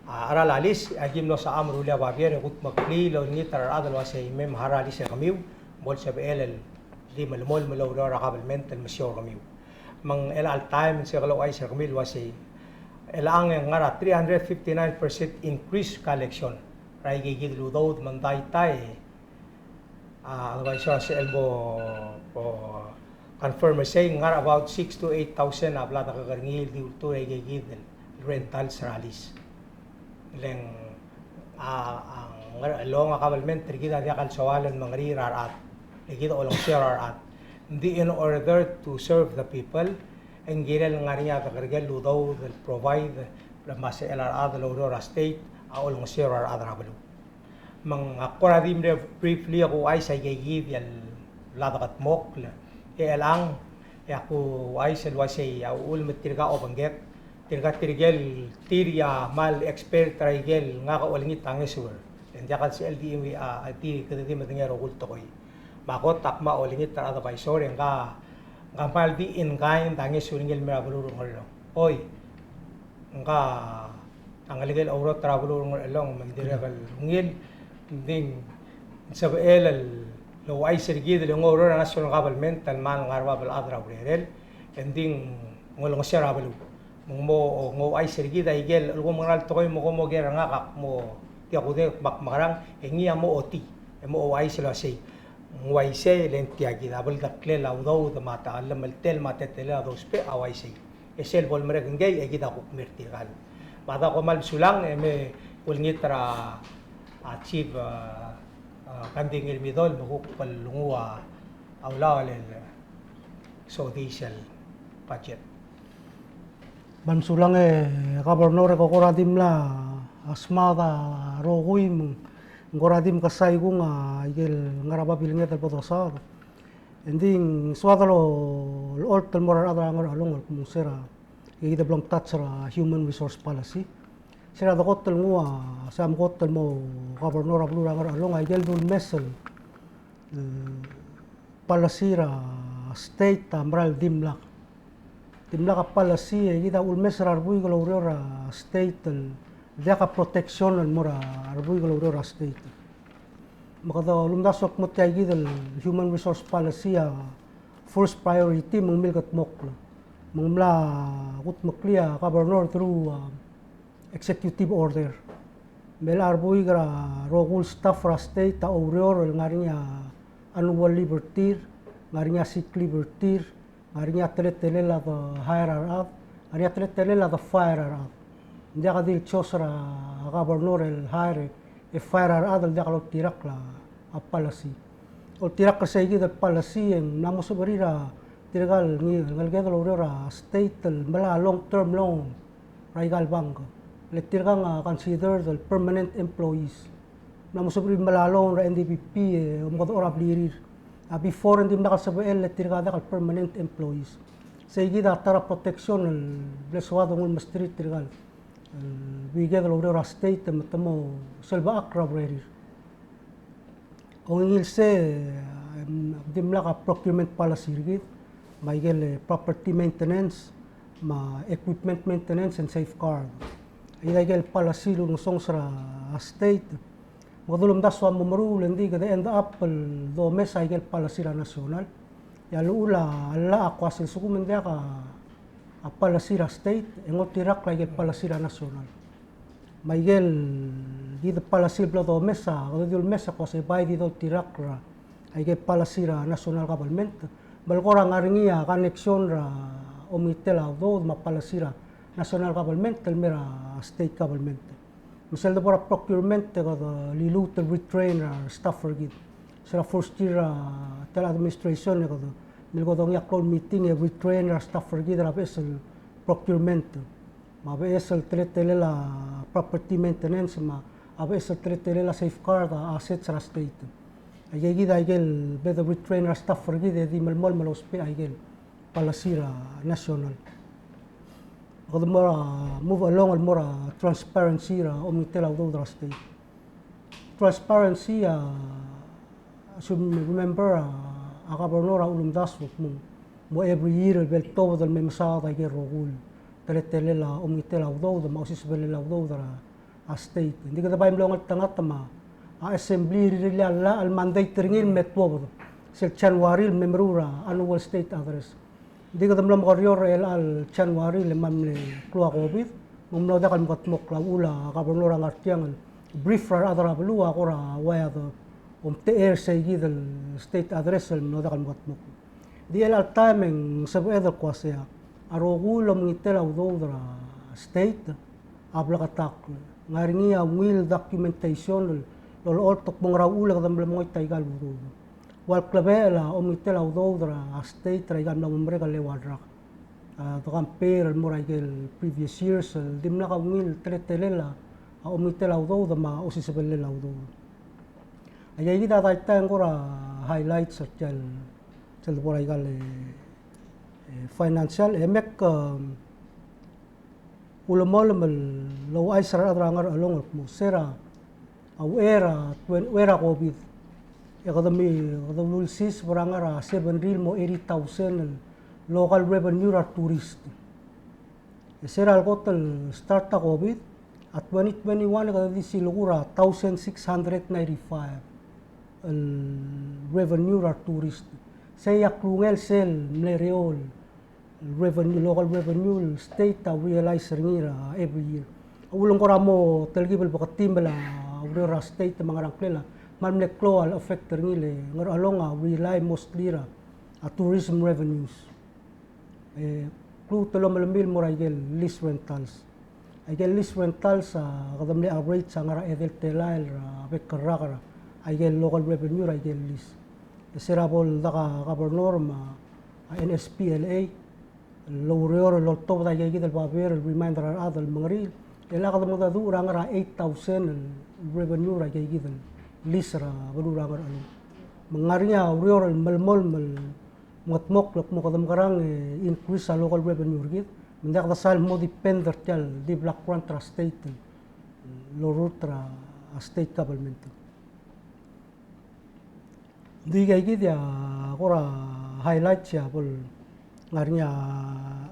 A cheral a lease, a ki mlo sebecham el rullii a babier e kudmeklii el olengit er a rechad el uasei me mechar a lease er kemiu, bo lsebechel el di melemolem el oureor er a kabelment el mesiou er kemiu. Me ng chelecha el taem e ng se el louchais er kemiu el uasei, chelechang e ng ngar er a three hundred fifty-nine percent increase collection er aike kid el udoud me ng daitai a, a, advisor a sebechel bo, bo confirm er sei, ng ngar er a about six to eight thousand a bla dekekei er ngii el di ultuil er aike kid el rentals er a lease. Le ng, a, a Ngarchelong a kabelment er kid a diak el soal el mengeriil er a rechad. Le kid a olengeseu er a rechad. Ng di in order to serve the people, e ng kirel ngar er ngii a dekereker el udoud el provide, le me a sebechel a rechad el oureor er a state a olengeseu er a rechad er a beluu. Me ng ak kora di mle briefly a kuchais aike kid el bla dekedmokl. E chelechang e ak ouchais el uasei a uchul me tirka a obengkek, tirka tirke el tir a kmal expert er aike el ngak a olengit a ngesuir. E ng diak el sebechel di, a, di kede di medengei a rokui el tekoi. Me a kot a kmal olengit er a advisor e ngka, ngka kmal di in kind a ngesuir er ngii el mei er a beluu er a Ngarchelong. Oi, ngka a ngelekel a oureor er a beluu er a Ngarchelong me ng dirrek el ungil, ng di ng sebechel el ouchais er kid el nguu a oureor er a national government el kmal ngar er a bab el chad er a urerel, e ng di ng ng olengeseu er a beluu. Me ng mo, ng ouchais er kid a ikel, el kom ngera el tekoi me kom oker er ngak a kmo tia kudengei me ak mekerang, e ngii a mo ochotii, e mo ouchais el uasei ng uaisei, le ng tia kid a bldeklel a udoud me a ta, llemeltel me a teletelel a dousbech a uaisei. E sel bo lemerek ngkei, e kid a kuk mer tirkal. Me a da kom kmal mesulang, e me kulengit er a, a chief, a, a, Kandi Ngirmidol, me kuk el nguu a ulaol el sodii sel budget. Kmal mesulang e Governor, e ke kora di mla smaod a rokui me ng kora di mekesai kung a ikel ngar er a babilnged el bo dosaod. Engdi ng soad el olecholt el mo er a rechad er a Ngerchelong el kmo se er a, e kid a blo mtouch er a human resource policy. Se er a dekot el nguu a, se a mkot el mo governor er a beluu er a Ngerchelong a ikel dulemes el, e, policy er a state a mera el dimlak. Dimlak a policy, e kid a ulemes er a rebuik el oureor er a state el diak a protection el mo er a rebuik el oureor er a state. Me kede ulemdasu el kmo tia kid el human resource policy a first priority me ng milkedmokl. Me ng mla kudmeklii a governor through, a, executive order. Me a rebuik er a rokui el staff er a state a oureor el ngar er ngii a annual leave er tir, ngar er ngii a sick leave er tir, ngar er ngii a teletelel a de hire a rechad, ngar er ngii a teletelel a de fire a rechad. Ng diak di el choice er a governor el hire e fire a rechad el diak loltirakl a policy. Oltirakl er sei kid el policy e ng mla mo sebechir a tirkal ngii, ngeleked el oureor er a state el melai a long term loan er aika el bank. Le tirkang a considered el permanent employees. Ng mla mo sebechir el melai a loan er a N D B P e omekedechor a blirir. A before e ng dimlak el sebechel le tirka diak el permanent employees. Sei kid a ta er a protection el ble soad el nguu el mesterir tirkal, el buiked el oureor er a state me te mo selbechakl er a urerir. Ongingil se, em, dimlak a procurement policy er kid, me a ikel, e, property maintenance, me a equipment maintenance and safeguard. Aika ikel policy el ulengesonges er a state. Me kede ulemdasu a mo meruul, engdi kede end up el domes a ikel policy er a national. E a llechul a llach a kmo a sel lsekum e ng diak a policy er a state, e ng oltirakl a ikel policy er a national. Me a ikel kid el policy el blo domes a, kede di ulemes a kmo se bai di doltirakl er a ikel policy er a national government. Me le kora ngar er ngii a connection er a omengitel a udoud me a policy er a national government el mei er a state government. Me sel debo er a procurement e kede liluut el retrain er a staff er kid. Se er a first year er a tia el administration e kede milkodongii a klou el meeting e retrain er a staff er kid er a beches el procurement. Me a beches el teletelel a property maintenance, me a beches el teletelel a safeguard a assets er a state. Aike kid a ikel bede retrain er a staff er kid e di melemolem el ousbech a ikel policy er a national. Kede mo er a move along el mo er a transparency er a omengitel a udoud er a state. Transparency a, as you remember, a, a governor a ulemdasu el kmo ng mo every year el bel tobed el me mesaod a ikel rokui el teletelel a omengitel a udoud me a osisebelel a udoud er a a state. Ng di kede bai mlo ngeltengat me a assembly er rirellii a llach el mandate er ngii el me tuobed sel January el me meruul er a annual state address. Ng di kede mlo mekerior er chelecha el January el me mle klou a COVID, me ng mlo diak el mekedmokl a uchul a governor a ngar tiang el brief er a rechad er a beluu a kora ua de omtechei er sei kid el state address el mlo diak el mekedmokl. Di chelecha el taem e ng sebeched el kmo uasei a rokui el omengitel a udoud er a state a bleketakl. Ngar er ngii a ungil documentation el olecholt el kmo ngera uchul e kede mle mengoit aika el udoud. Ua el klebechel a omengitel a udoud er a state er aika el mla mo merek el eua el rak, a, de compare el mo er aike el previous years el dimlak a ungil teletelel a omengitel a udoud me a osisebelel a udoud. Aika kid a data e ng kora highlights er tia el, sel debo er aika el, e, financial, e mek, um, ulemolem el ouchais er a rechad er a Ngerchelong el kmo se er a uchei er a twen-, uchei er a COVID e kede mi, kede ululsiseb er a ngar er a seventy el mo eighty thousand el local revenue er a tourist. E se er a le kot el start a COVID, a twenty twenty-one e kede di siluku er a thousand six hundred ninety-five el revenue er a tourist. Sei a klungel sel mle eou el revenue, local revenue el state a realize er ngii er a every year. A uchul e ng kora mo telkib el beketimel a ureor er a state me a ngerang, a kmal mle klou a effect er ngii le Ngerchelong a rely mostly er a tourism revenues. E, klou telomel el mil mo er a ikel lease rentals. A ikel lease rentals a kede mle average a ngar er a edei el telael er a bek el rak er a ikel local revenue er a ikel lease. E se er a bo el dak a governor me a N S P L A el oureor el oltobed a ikeikid el babier el remind er a rechad el mengereir, e le kede mengedecheduch er a ngar er a eight thousand el revenue er a ikeikid el lease er a beluu er a Ngerchelong. Me ng ngar er ngii a ureor el melemolem el mengetmokl el kmo kede mekerang e increase a local revenue er kid, me ng diak de sal mo depend er tia el di block grant er a state el lorurt er a state government. Ng di ikeikid a kora highlights a bo el ngar er ngii a,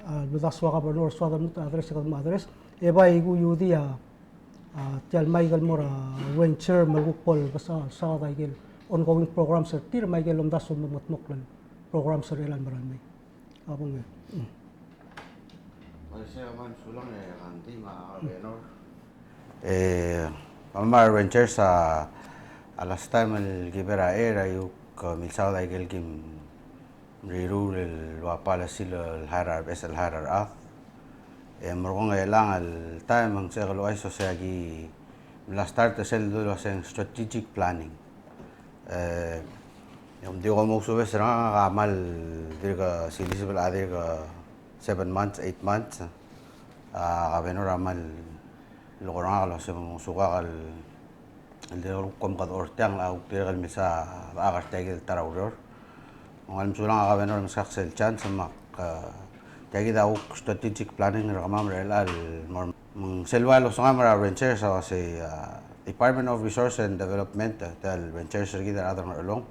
a, uldasu a governor, soad el lmuut el address e kede mo address. E bai kuiuii a, a, tia el Michael mo er a rancher me a kuk bo el besa, saod a ikel ongoing programs er tir me a ikel lomdasu el mo mengetmokl el programs er chelecha el merael mei. A bong e. Uaisei, a kmal mesulang e Kandi me a governor. E, me a rangers a, a last time el ki bo er a air a iuk milsaod a ikel kim riruul el ua policy el hire, a rebeches el hire a rechad. E merekong e chelechang el time e ng sebechek el ouchais el uasei aki mla start er sel dul uaseng strategic planning. E, e ng di ko mousubes er ngak a kmal dirk siliseb el, a dirk seven months, eight months. A governor a kmal leko er ngak el uasei mosukak el, el dirk kom kede ortiang el kuk dirk el milsa a, a ker tia kid el ta er a ureor. Me ng kmal mesulang a governor el meskak sel chance me ak, e, tia kid a kuk strategic planning er kemam er chelecha el mo er Me ng sel ua losengam er a rangers a uasei, a, Department of Resource and Development, a, tia el rangers er kid a rechad er a Ngerchelong,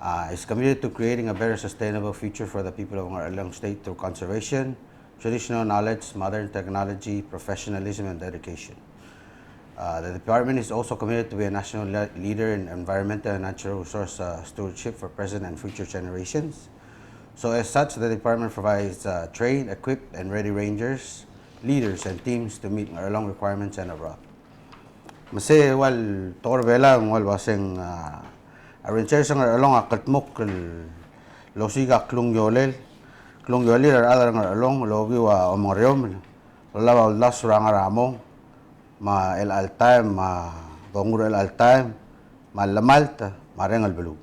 a, is committed to creating a better sustainable future for the people of Ngerchelong State through conservation, traditional knowledge, modern technology, professionalism, and dedication. Uh, the department is also committed to be a national le-, leader in environmental and natural resource, uh, stewardship for present and future generations. So as such, the department provides, uh, trained, equipped, and ready rangers, leaders, and teams to meet Ngerchelong requirements and abroad. Me sei ua el tekoi er a Belau el uaseng, a, a rangers er a Ngerchelong a kldmokl el osiik a klungiolel, klungiolir a rechad er a Ngerchelong el okiu a omengereomel, el olab a uldasu er a ngar er a mong, me a chelecha el taem, me a dongurechecha el taem, me a llemalt, me a reng el beluu.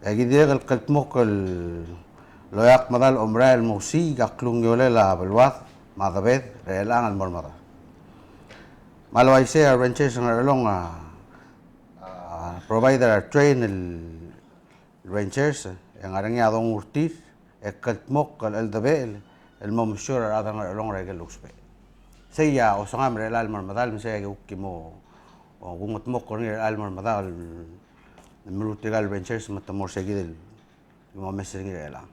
E aki dirrek el kldmokl el loia a medal a omerael el mo osiik a klungiolel a beluad me a debed er chelechang el mo er medal. Me a le uaisei a rangers er a Ngerchelong a, a, provide er a train el rangers, e ng ngar er ngii a dongu er tir, e kldmokl el cheldebechel el mo mesiou er a rechad er a Ngerchelong er a ikel lousbech. Sei a osengam er chelecha el mo er medal, me sei a kuk ki mo, o, kuk ngedmokl er ngii er chelecha el mo er medal el meruul tirka el rangers me te mo er sei kid el ki mo omes er ngii er chelechang.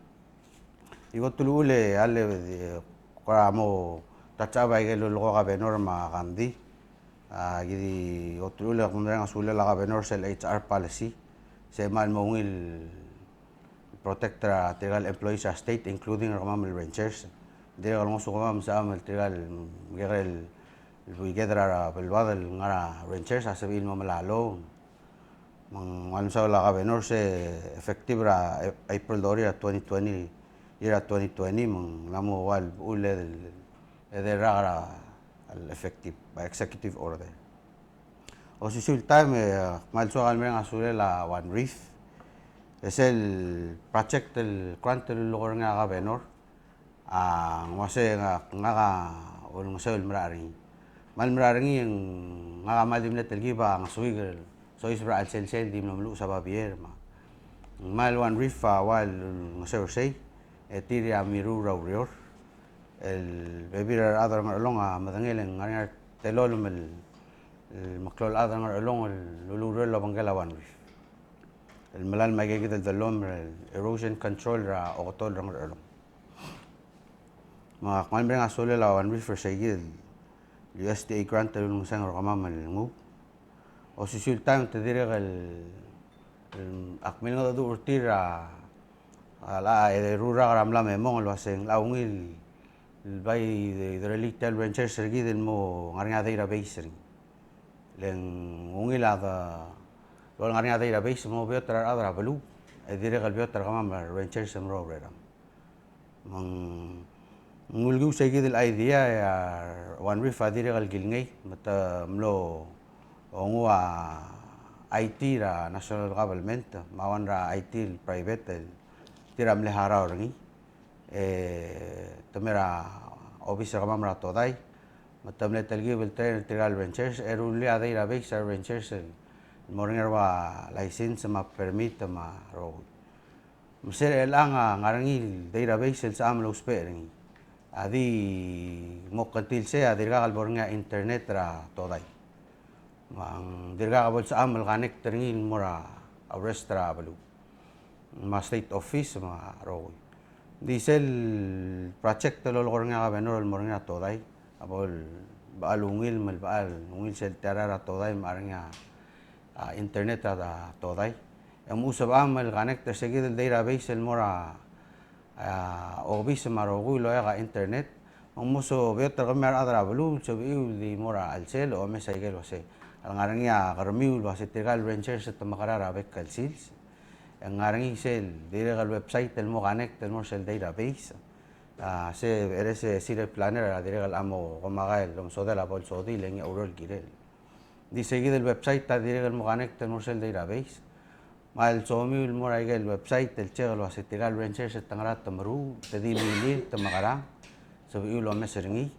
Iko teluchul e a le, e, kora mo touch up a ikel lolekoi a governor me a Kandi. A, ki di, iko teluchul e kmal mereng a sulel a governor sel H R policy. Se kmal mo ungil protect er tirka el employees er a state, including er kemam el rangers. Dirrek el ngosukemam, sebechemam el tirka el, kekerei el, el buiked er a beluad el ngar er a rangers a sebechir el mo melai a loan. Me ng kmal mesaul a governor se effective er a April thirty er a twenty twenty, year er a twenty twenty, me ng mla mo ua el, el, el rak er a, el effective by executive order. Osisiu el taem e, a, kmal soak el mereng a sulel a One Reef. E sel project el grant el lulekoi er ngii a governor. A, ng uasei ngak, ngak a olengeseu el merael er ngii. Me a le merael er ngii, ngak a kmal di mle telkib a ngesuik el soiseb er a chelsel sel di mlo meluches a babier me a. Me a le One Reef a ua el olengeseu er sei, e tir a mirruul er a ureor. El bebil er a rechad er a Ngerchelong a medengei el ng ngar er ngii a telolem el, el meklou el chad er a Ngerchelong el lulureor el obengkel a One Reef. El melai me a ikeikid el dellomel er a erosion control er a oketol er a Ngerchelong. Me ak kmal mereng a sulel a One Reef er sei kid el U S D A grant el ulengeseu er kemam el nguu. Osisiu el taem te dirrek el, el ak milengedecheduch er tir a A, a, e, eru el rak er a mla me mong el uaseng, a ungil el bai de, derellii tia el Rangers er kid el mo ngar er ngii a database er ngii. Le ng ungil a de, el ngar er ngii a database el mo beot er a rechad er a beluu, e dirrek el beot er kemam el Rangers el mo er a ureram. Me ng ulekiu sei kid el idea e a One Reef a dirrek el kilengei, me te mlo nguu a I T er a national government, me a one er a I T el private, el tir a mle harau er ngii. E te mei er a obis er kemam er a Todai, me te mle telkib el train er tirka el Rangers, e rullii a database er a Rangers el mo er ngii a ua license me a permit me a rokui. Me sel chelechang a ngar er ngii el database el sebecham el ousbech er ngii a di mo kngtil sei a dirkak el bo er ngii a internet er a Todai. Me ng dirkak bo lsebecham el connect er ngii el mo er a rest er a beluu, me a state office me a rokui. Ng di sel project el lolekoi er ngii a governor el mo er ngii a Todai a bo el bechal ungil, me le bechal ungil sel tia er a Todai me a ngar er ngii a, a, internet er a Todai. E ng mo sebecham el connect er sei kid el database el mo er a a, obis me a rokui el oeak a internet, me ng mo beot er kemiu a rechad er a beluu el sebechiu el di mo er a chelsel e omes aike el uasei, a le ngar er ngii a kermiu el uasei tirka el Rangers e te mekerang er a bek el sils. E ng ngar er ngii sel dirrek el website el mo connect el mo er sel database. A, se, er se city planner a dirrek el mo komakai el omesodel a bo el sodii e le ngii a ureor el kirel. Ng di sei kid el website a dirrek el mo connect el mo er sel database. Me a le somiu el mo er aike el website el check el uasei tirka el Rangers e te ngar er a, te meruul, te di milil, te mekerang, sebechiu el omes er ngii.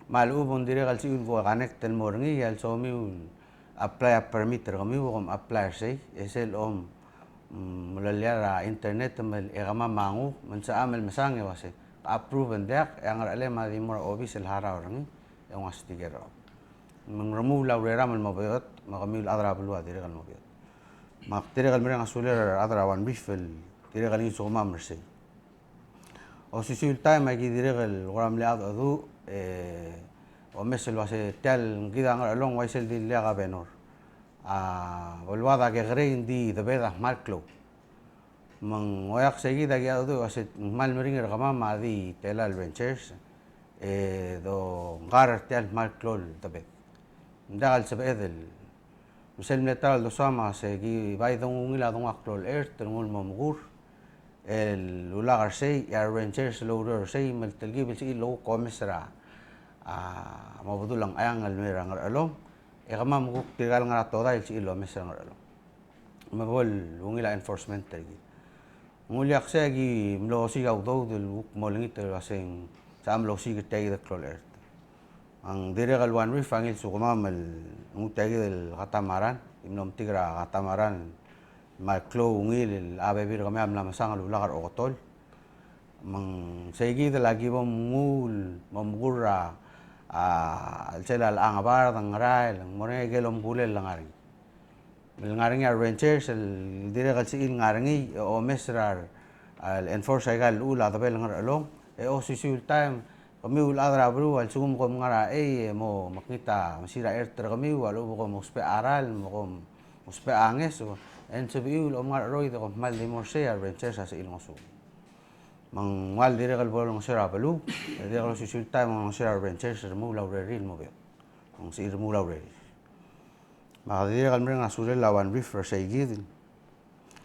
Me a lechub e ng dirrek el sebechiu el connect el mo er ngii, e a le somiu el apply a permit er kemiu, kom apply er sei, e sel om, mm, meleliar a internet me le kemam a nguu, me ng sebecham el mesang e uasei, approve e ng diak, e a ngerechelem a di mo er a obis el harau er ngii, e ng ua sticker er a Me ng remuul a ureram el mo beot, me kemiu el chad er a beluu a dirrek el mo beot. Me ak dirrek el mereng a sulel a rechad er a One Reef el dirrek el ngii a osukemam er sei. Osisiu el taem a ki dirrek el kora mle cheldecheduch, e, omes el uasei tia el ngkid a Ngerchelong, uaisei el dilu a governor, a beluad a kekerei ng di debed a kmal klou. Me ng oeak sei kid a ki cheldecheduch el uasei ng kmal meringel er kemam a di tela el Rangers, e, dongkar er tia el kmal klou el debed. Ng diak el sebeched el, me sel mle ta el dosaod me a sei ki bai dongungil a dongua klou el chert el nguu el mo mekur el ulak er sei, e a Rangers el oureor er sei, me le telkib el sebechiu el kuk omes er a, a, mo bedul a Ngcheangel el mei er a Ngerchelong, e kemam kuk tirka el ngar er a Todai el sebechiu el omes er a Ngerchelong. Me bo lungil a enforcement er kid. Ng uliak sei a ki mlo osiik a udoud el kuk mo olengit el uasei ng sebecham el osiik er tia kid el klou el chert. Me ng dirrek el One Reef a ngii a osukemam el nguu tia kid el catamaran, ki mlo metik er a catamaran, me a klou ungil el a bebil er kemiu a mla mesang el ulak er a oketol. Me ng sei kid el aki bo mnguu el mo mekur er a, a, chelsel a Ngebard, Ngarail, ng mo er ngii a ikel omkulel el ngar er ngii. Me le ngar er ngii a Rangers el dirrek el sebechiu el ngar er ngii, e omes er a, a, enforce aika el llechul a debel Ngerchelong, e osisiu el taem, kemiu el chad er a beluu a lsekum kom ngar er a chei, e mo mekngit a mesir a chert er kemiu, a lechub e kom ousbech a cheral, me kom ousbech a ngeso, e ng sebechiu el kom ngar er a cheroid e kom kmal di mo er sei, a Rangers a sebechiu el ngosukemiu. Me ng ua le dirrek el bo lolengeseu er a beluu, e dirrek el osisiu el taem e olengeseu er a Rangers el remuul a urerir el mo beot. Me ng sebechiu el remuul a urerir. Me ak dirrek el mereng a sulel a One Reef er sei kid.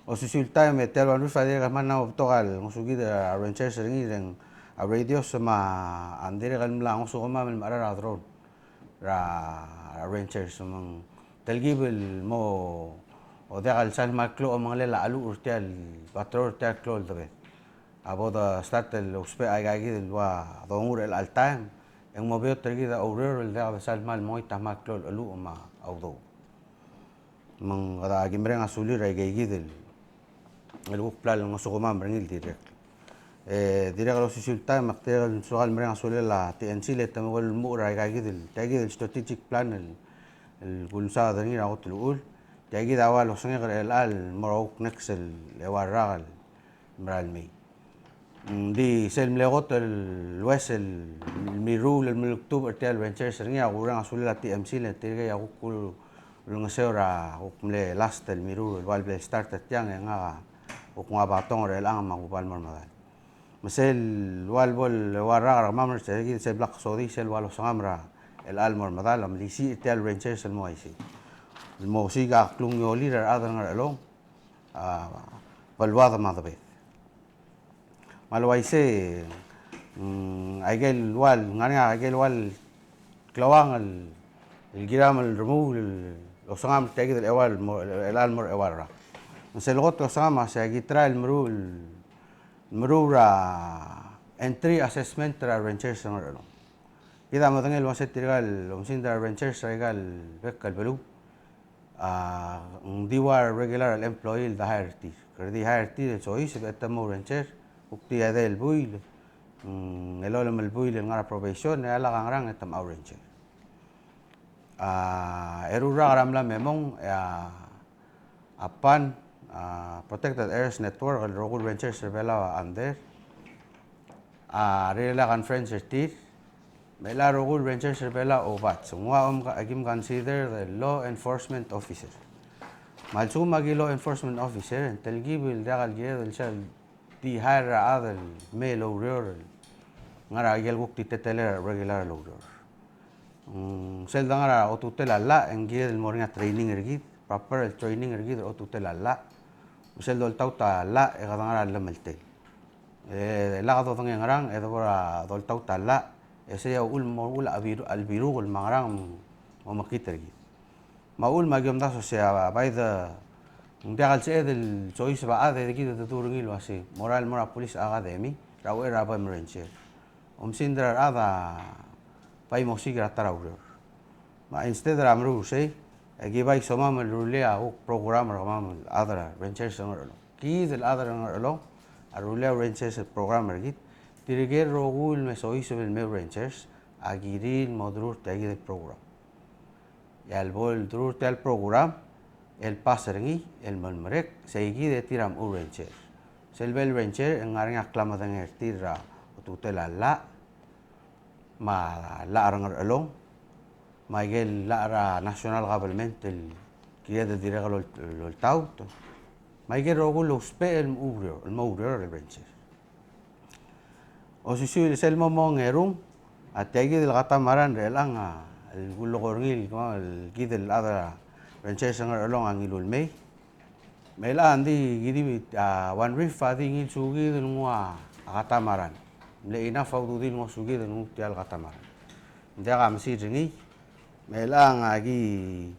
Osisiu el taem e tia el One Reef a dirrek el kmal mla mo betok a ngosukid er a Rangers er ngii, e ng a radios me a, a ng dirrek el mla ngosukemam el mecherar a drone er a, a Rangers, me ng telkib el mo, o diak el sal kmal klou a omengelel a cheluch er tia el patrol er tia el klou el debed. A bo de start el ousbech aika kid el ua dongu er chelecha el taem, e ng mo beot er kid a oureor el diak de sal kmal mengoit a kmal klou el cheluch me a udoud. Me ng kede aki mereng a sulir aika kid el, el kuk bla lengosukemam er ngii el dirrek. E dirrek el osisiu el taem, me ak dirrek el soak el mereng a sulel a T N C le te mekol el lmuut er aika kid el, tia kid el strategic plan el, el kulesaod er ngii er a kot el uchul. Tia kid a ua losengek er chelecha el mo er a kuk next el eua el rak el mera el mei. Ng di sel mle kot el ues el mirruul el mle tuobed er tia el Rangers er ngii, a kureng a sulel a T M C le tirkei a kuk ulengeseu er a kuk mle last el mirruul el ua le bla lestart er tiang e ngak a Kuk nguu a batong er chelechang me a kuba el mo er medal. Me sel ua lebo el eua el rak er kemam er se kid sel blak sodii sel ua losengam er chelecha el mo er medal, a melisiich er tia el rangers el mo uaisei. El mo osiik a klungiolir a rechad er a Ngerchelong, a, beluad me a debed. Me a le uaisei, mm, aike el ua, ngar er ngii a aike el ua el kleuang el, el kiram el remuul el osengam er tia kid el eua el mo, el, el mo er eua el rak. Me sel kot el osengam a se aki try el meruul, meruul er a entry assessment er a rangers er a Ngerchelong. Kid a medengei el uase tirka el omesingd er a rangers er aika el bek el beluu a, ng di ua regular el employee el de hire er tir. Kede di hire er tir el soiseb e te mo ranger, kuk di edei el buil, mm, elolem el buil el ngar er a probation, e a lak a ngerang e te mo ranger. A, eru el rak er a mla me mong, e a, a PAN, a, Protected Areas Network, el rokui el rangers er a Belau a under, a, rirellii a conference er tir, me a rokui el rangers er a Belau a obats. Ng ua om ka-, aki consider el law enforcement officer. Me a lsekum aki law enforcement officer, e ng telkib el diak el kired el sel di hire er a chad el mei el oureor el ngar er a ikel kuk di teletelel a regular el oureor. Mm, sel de ngar er a otutel a llach, e ng kired el mo er ngii a training er kid, proper el training er kid er a otutel a llach. Me sel doltaut a llach, e kede ngar er a llemeltel. E lak dodengei ngerang, e debo er a doltaut a llach, e sei a uchul me mo uchul a biru-, a lebiruk el me a ngerang, mo mekngit er kid. Me a uchul me aki omdasu el uase a bai de, ng diak el sebeched el soiseb a chad e de kid de dmu er ngii el uase, mo er a, mo er a police academy er a uchei er a bai meranger. Omesingd er a rechad a bai mosiik er a ta er a ureor. Me a instead er a meruul er sei, e aki bai somam el rullii a kuk program er kemam el chad er a rangers er a Ngerchelong. Kid el chad er a Ngerchelong a rullii a rangers el program er kid, tirke el rokui el me soiseb el mei rangers a kirir el mo deruul er tia kid el program. E a lebo el deruul er tia el program, el pass er ngii, el mo merek, sei kid e tir a mo ranger. Sel bo el ranger, e ng ngar er ngii a klemedengei er tir er a otutel a llach, me a llach er a Ngerchelong, me aike el llach er a national government el kired el dirrek el ol-, el oltaut, me aike el rokui el ousbech el mo oureor, el mo oureor el ranger. Osisiu el sel mo mong e rung, a tia kid el katamaran er chelechang a, el kulekoi er ngii el kemam el kid el chad er a rangers er a Ngerchelong a ngiluu el mei. Me chelechang a di kid a, One Reef a di ngilsukid el nguu a katamaran. Mle enough a ududir el ngosukid el nguu tia el katamaran. Ng diak a mesil er ngii, me chelechang a ki,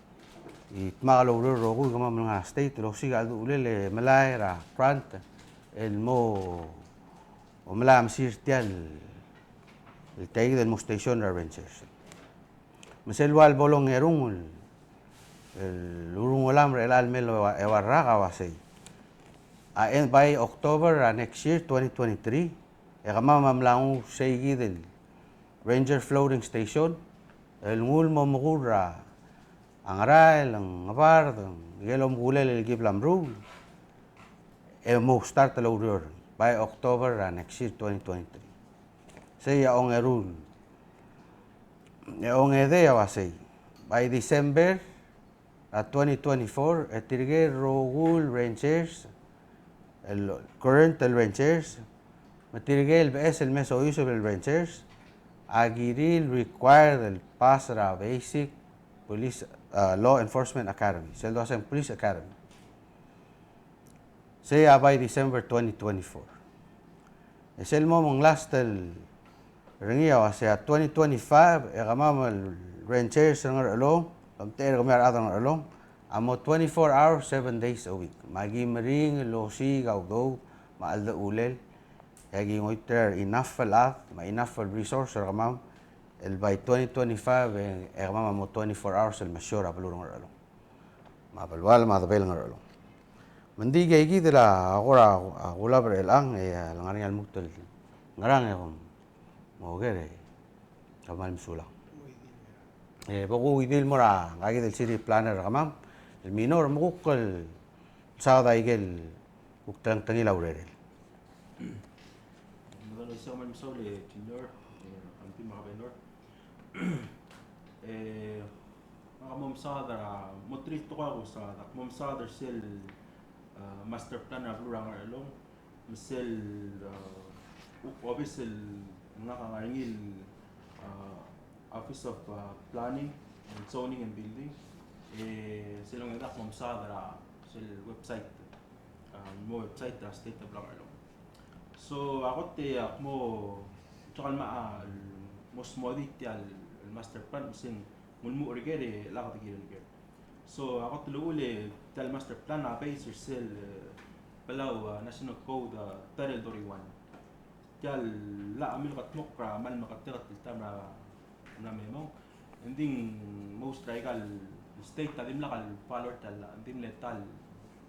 ki dmak el oureor el rokui el kemam el ngar er a state el osiik a cheldechulel e melai er a grant el mo, omelai a mesil er tia el, el tia kid el mo station er a rangers. Me sel ua lebo longerung el, el urungelam er chelecha el mei el eua, eua el rak a uasei. A, e by October er a next year, twenty twenty-three, e kemam a mla nguu sei kid el ranger floating station, el nguu el mo mekull er a ngerael, ngebard, ikel omekulel el ki bla meruul, e mo start el oureor by October er a next year, twenty twenty-three. Sei a ongeru el, e ongedei a uasei, by December er a twenty twenty-four, e tirke el rokui el rangers, el current el rangers, me tirke el beches el me soiseb el rangers, a kirir el required el pass er a basic police, uh, law enforcement academy, sel doaseng police academy. Sei a by December twenty twenty-four. E sel mo mong last el er ngii a uasei a twenty twenty-five, e kemam el rangers er a Ngerchelong, el omtechei er kemiu a rechad er a Ngerchelong, a mo twenty-four hours, seven days a week. Me aki meringel el osiik a udoud me a cheldechulel, e aki ngoititerir a enough el chad me a enough el resource er kemam, el by twenty twenty-five, e, e kemam a mo twenty-four hours el mesiou er a beluu er a Ngerchelong me a belual me a debel Ngerchelong. Me ng di ikei kid el kora, a, kulab er chelechang, e, a lengar er ngii a lmuut el ngerang e kom mo oker e kmal mesulang. E, bo kuuidil el mo er a ngka kid el city planner er kemam el Minor, me kuk el saod a ikel kuk telengtengil a urerel. Mesaul e Junior, e, Anti me a Governor. E, ak mo mesaod er a, mo three tekoi a kusaod, ak mo mesaod er sel uh, master plan er a beluu er a Ngarchelong, me sel, uh, kuk obis el ngak a ngar er ngii el, uh, Office of, uh, Planning and Zoning and Building, e sel ongedei ak mo mesaod er a sel website, uh, mo website er a state er a beluu er a Ngarchelong. So, a kot e ak mo, soak el mo, a, mo smodii tia el master plan, me se ng ulemuchel er ker e chelecha kede kirel ker. So, a kot el uchul e tia el master plan a base er sel, e, Palau, a, National Code, a, Title thirty-one. Tia el llach a mle kldmokl er a kmal meketeket el taem er a, er a mla me mong. Ng di most er aika el state a dimlak el follow er tia el llach, ng di mle ta el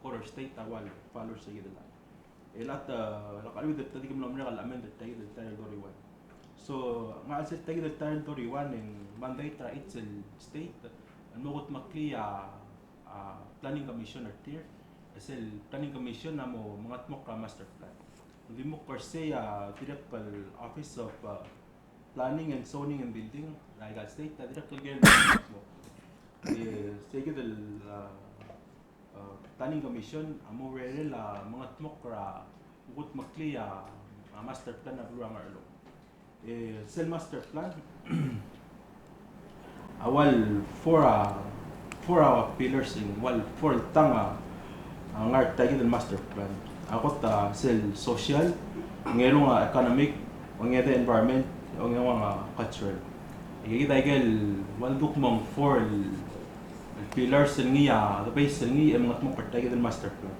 quarter state a ua el follow er se kid el llach. E le ta, e le kede di mlo merek el amend er tia kid el Title thirty-one. So, ng ngar er sel tia kid el Title thirty-one e ng mandate er a each el state el mo kudmeklii a, a, planning commission er tir. E sel planning commission a mo mengetmokl er a master plan. Ng di mo er sei a dirrek el Office of, a, Planning and Zoning and Building er aika el state a dirrek el kirel el mo. E, se kid el, a, a, Planning Commission a mo urerel a mengetmokl er a kudmeklii a, a, master plan er a beluu er a Ngarchelong. E, sel master plan a ua el four, a, four a pillars, ng ua el four el tang a, a ngar er tia kid el master plan. A kot a sel social, ongerung a economic, ongedei a environment, ongerung a cultural. E kid a ikel ua el kuk mong four el, el pillars el ngii a, the base el ngii e mengetmokl er tia kid el master plan.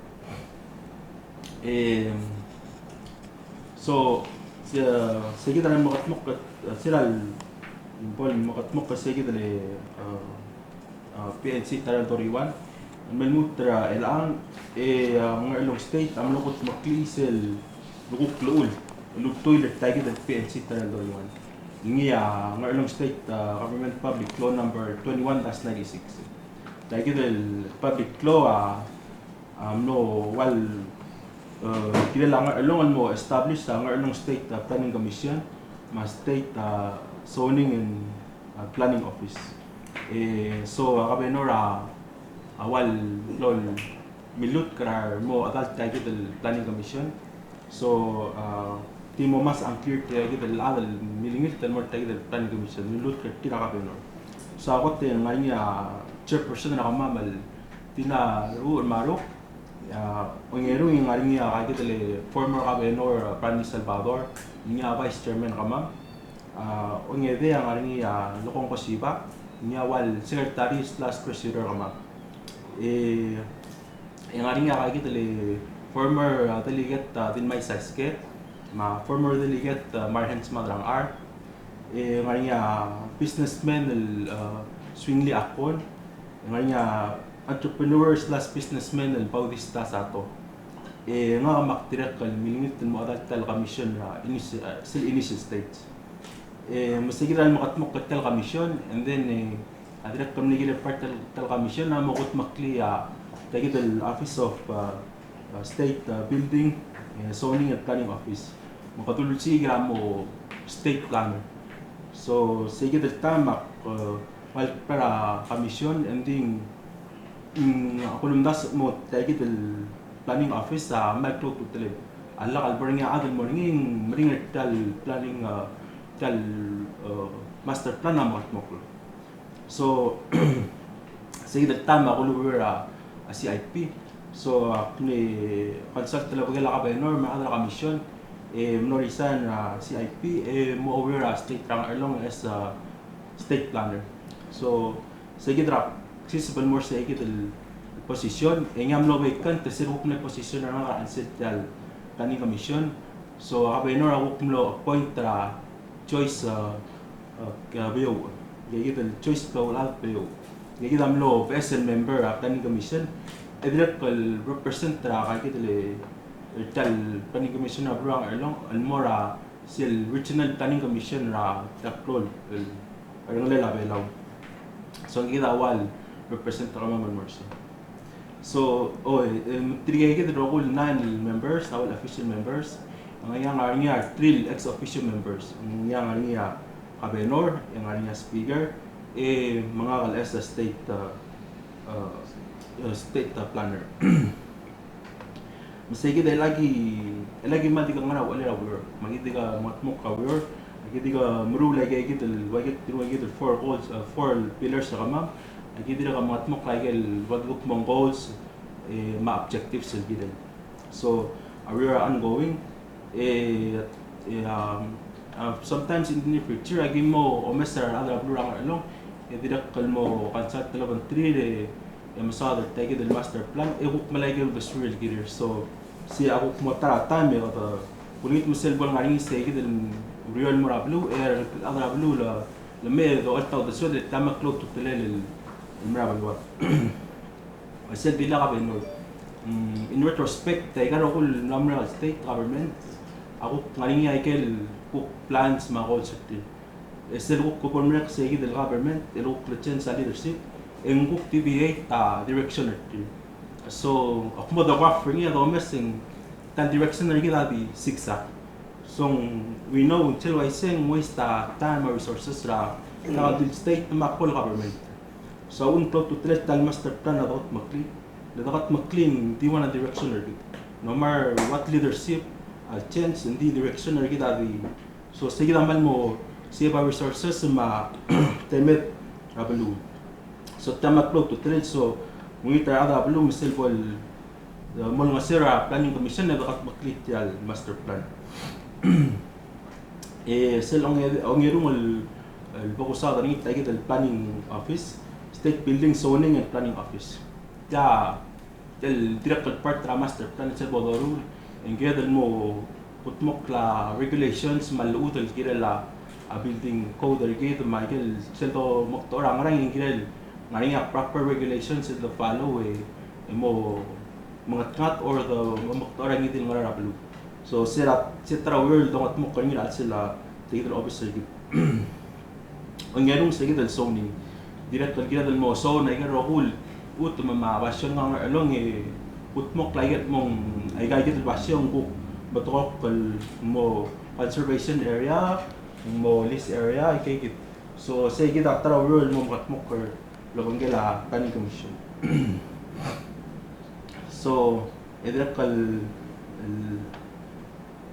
E, so, se, se kid a mengetmokl, se er a bo el mengetmokl se kid el, e, a, P N C Title thirty-one. Me lmuut er a chelechang, e, a, Ngarchelong State a mlo kudmeklii sel kuk llechul el ultuil er tia kid el P N C Title thirty-one. Ngii a Ngarchelong State, a, Government Public Law number twenty-one dash ninety-six. Tia kid el public law a, a mlo ua el, e, kirel a Ngarchelong el mo establish a Ngarchelong State, a, Planning Commission me a State, a, Zoning and, a, Planning Office. E, so, a, Governor a, a ua el, lo el milutk er a remo chedal tia kid el Planning Commission. So, a, di mo mas unclear tia kid el chad el milengilt el mo er tia kid el Planning Commission, milutk er tir a Governor. So, a kot e ng ngar er ngii a chairperson er kemam el Tina Ru Maruk, a, ongerung e ng ngar er ngii a kid el former Governor, a, Brownie Salvador, ngii a vice chairman er kemam. A, ongedei a ngar er ngii a Lokong Kosiba, ngii a ua el secretary slash treasurer er kemam. E, e ng ngar er ngii a kid el former, a, delegate, a, Dilmai Saiske, me a former delegate, a, Marhens Madrangchar. E ng ngar er ngii a businessman el, a, Swingli Akon. E ng ngar er ngii a entrepreneur slash businessman el Bautista Sato. E ngak me ak dirrek el milengilt el mo chedal tia el commission er a inis-, a, sel initial stage. E, me se kid a meketmokl er tia el commission, and then, e, a dirrek el mle kirel part er tia el commission a mo kudmeklii a, tia kid el Office of, a, a, State, a, Building, e, Zoning and Planning Office. Me kede ulsiik er a mo state planner. So, se kid el taem ak, e, ua el prepare a commission, and then, mm, ak ulemdasu el mo tia kid el planning office a kmal klou a ultutelel. A lak el bo er ngii a chad el mo er ngii e ng meringel er tia el planning, a, tia el, e, master plan a mo kldmokl. So, se kid el taem ak ulureor er a, a, C I P. So, ak mle consult el obengkel a Governor me a rechad er a commission, e mlo resign er a C I P, e mo oureor er a state er a Ngarchelong as a state planner. So, se kid er a accessible mo er se kid el position, e ngii a mlo vacant, e sel kuk mle position er ngak er a chelsel tia el planning commission. So, a Governor a kuk mlo appoint er a Joyce, a, a, Beouch. Ngii kid el Joyce Beouch, Beouch. Ngii kid a mlo beches el member er a planning commission. E dirrek el represent er a kid el, el tia el planning commission er a beluu er a Ngarchelong, el mo er a sel regional planning commission er a, er a klou el, el, er a ngelel a Belau. So, ngii kid a ua el represent er kemam el mo er sei. So, o, e, em, tirke kid el rokui el nine members, a ua el official members. Ng ngar er ngii a three el ex officio members. Ng ngar er ngii a Governor, e ng ngar er ngii a Speaker, e me ngak el as a state, a, a, a state, a, planner. Me sei kid e laki, e laki mal di ka ngar er a uchelel a ureor. Me aki di ka mengetmokl a ureor, aki di ka meruul aike kid el, ua kid, ua kid el four goals, uh, four pillars er kemam. Aki di ka mengetmokl aike el, ua kid el kmo goals, e, me a objectives el kirel. So, a ureor a ongoing, e, e, um, uh, sometimes in the near future, aki mo omes er a rechad er a beluu er a Ngerchelong, e dirrek el mo consult el obengterir, e, e mesaod er tia kid el master plan, e kuk melai a ikel uldesuir el kirir. So, sei a kuk mo ta er a taem e kede kulengit me sel bo el ngar er ngii sei kid el ureor el mo er a beluu, e a rechad er a beluu le, le mei e docholt a uldesued, e tia me a klou a ultutelel el, el mei er a beluad. Sel di lak a Benor. Mm, in retrospect, aika el rokui el mla mo er a state government, a kuk ngar er ngii a ikel kuk plans me a goals er tir. E sel kuk bo lemerek sei kid el government, el kuk le change a leadership, e ng kuk deviate a direction er tir. So, a kmo de graph er ngii a domes e ng tia el direction er kid a di zigzag. So, we know, ng sel uaisei e ng waste a time, a resources er a, er a di el state me a klou el government. So, a uchul me ng klou a ultutelel tia el master plan a dokedmeklii, le dokedmeklii ng di one a direction er kid. No matter what leadership a change, ng di direction er kid a di. So, sei kid a kmal mo save a resources me a temed er a beluu. So, tia me a klou a ultutelel, so, ng ungil er a rechad er a beluu me sel bo el, e, mo olengeseu er a planning commission e dokedmeklii tia el master plan. E sel onge-, ongerung el, el bo kusaod er ngii tia kid el planning office, state building zoning and planning office. Tia, tia el dirrek el part er a master plan sel bo doruul, e ng kired el mo kudmokl a regulations me a llechud el kirel a, a building code er kid, me a ikel sel domekedechor a ngerang e ng kirel ngar er ngii a proper regulations el de follow e, e mo mengetngat or de mo mekedechor a ngii di el ngar er a beluu. So, se er a, se ta er a ureor el dongetmokl er ngii er a chelsel a, tia kid el office er kid. Ongerung sei kid el zoning. Dirrek el kired el mo zone aike el rokui el chutem me a basio er a Ngerchelong e kudmokl aike el mo, aika kid el basio e ng kuk betok el mo conservation area, mo lease area, aike kid. So, sei kid a ta er a ureor el mo mekedmokl el obengkel a planning commission. So, e dirrek el, el,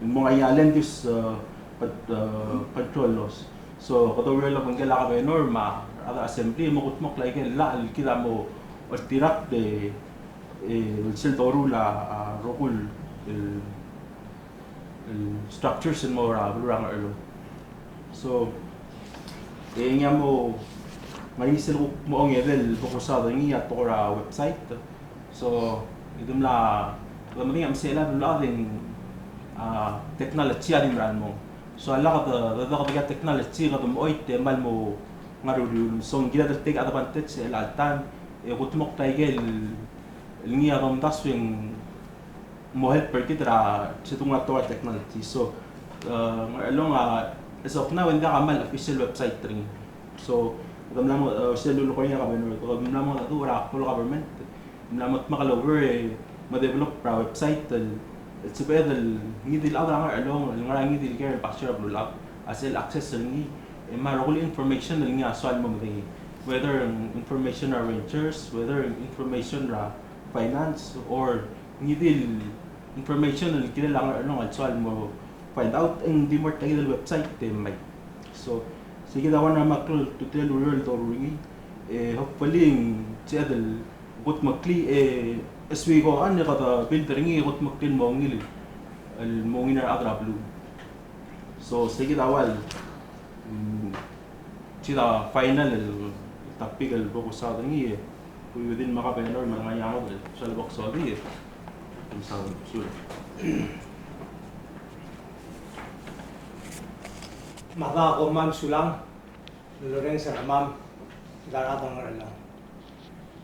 el mo ngar er ngii a land use, uh, con-, uh, control laws. So, kede oureor el obengkel a governor me a rechad er a assembly, mo kudmokl aike el llach el kid a mo oltirakl e, e, sel doruul a, a rokui el, el structures el mo er a beluu er a Ngerchelong. So, e ngii a mo, ngar er ngii sel kuk mo ongedei el bo kusaod er ngii a tekoi er a website. So, e de mla, de medengei a msechel a beluulechad e ng, a, technology a di mera el mong. So, a lak de, de, de, de technology kede mo oit e kmal mo ngar er a uriul. So, ng kired el take advantage er chelecha el taem, e kudmokl aike el, el ngii a domdasu e ng mo help er kid er a, se dung a tekoi er a technology. So, uh, Ngerchelong a, as of now, e ng diak a kmal official website er ngii. So, kede mla mo, uh, sel lulekoi er ngii a governor, kede mla mo mengedecheduch er a klou el government, mla mo dmak el oureor e mo develop er a website el, el sebeched el ngii di el chad er a Ngerchelong el ngar er a ngii di el ker el basio er a beluulechad, a sel access er ngii, e me a rokui el information el ngii a soal el mo medengei. Whether information er a rangers, whether information er a finance, or ngii di el information el kirel a Ngerchelong el soal el mo find out, e ng di mo er tia kid el website e mei. So, sei kid a one er a me a klou el ultutelel el ureor el doruul er ngii, e hopefully ng sebeched el kudmeklii, e as we go on, e kede build er ngii e kudmeklii el mo ungil, el mo ungil a rechad er a beluu. So, sei kid a ua el, mm, sei kid a final el topic el bo kusaod er ngii, e, we within me a governor me a ngai a ngodech el soal bo kusaod er ngii, e, kusaod, sulang. Me a da ko mam sulang, el orrenges er kemam, el rechad er a Ngerchelong.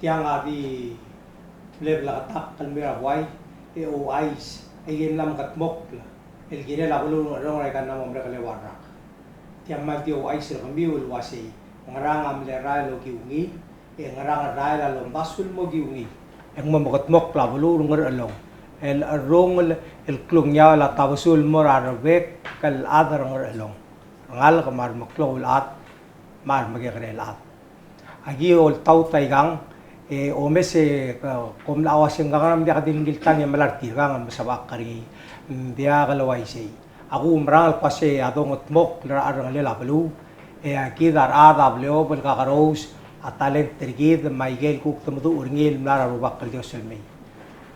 Tiang a di mle bleketakl el mei er a buai, e ouchais, aike el mla mekedmokl el kirel a beluu er a Ngerchelong er aika el mla mo merek el eua el rak. Tia kmal di ouchais er kemiu el uasei, ngerang a mle rael el okiu ngii, e ngerang a rael a lomdasu el mo okiu ngii. E ng mo mekedmokl a beluu er a Ngerchelong el cherrungel el klungiaol a tabesul el mo er a rebek el chad er a Ngerchelong. Rengalek me a remeklou el chad me a remekekerei el chad. Aki oltaut aikang, E omes e, e, kom mla uase ng ngar er ngii a diak di ngii el tang e melai er tirkang el mesebechakl er ngii. Ng diak el uaisei. Ak oumerang el kmo uase a dongedmokl er a cherrengelel a beluu, e a kid a rechad a bleob el kakerous a talent er kid me aike el kuk de meduch er ngii el mla er a Rubak el Dios el mei.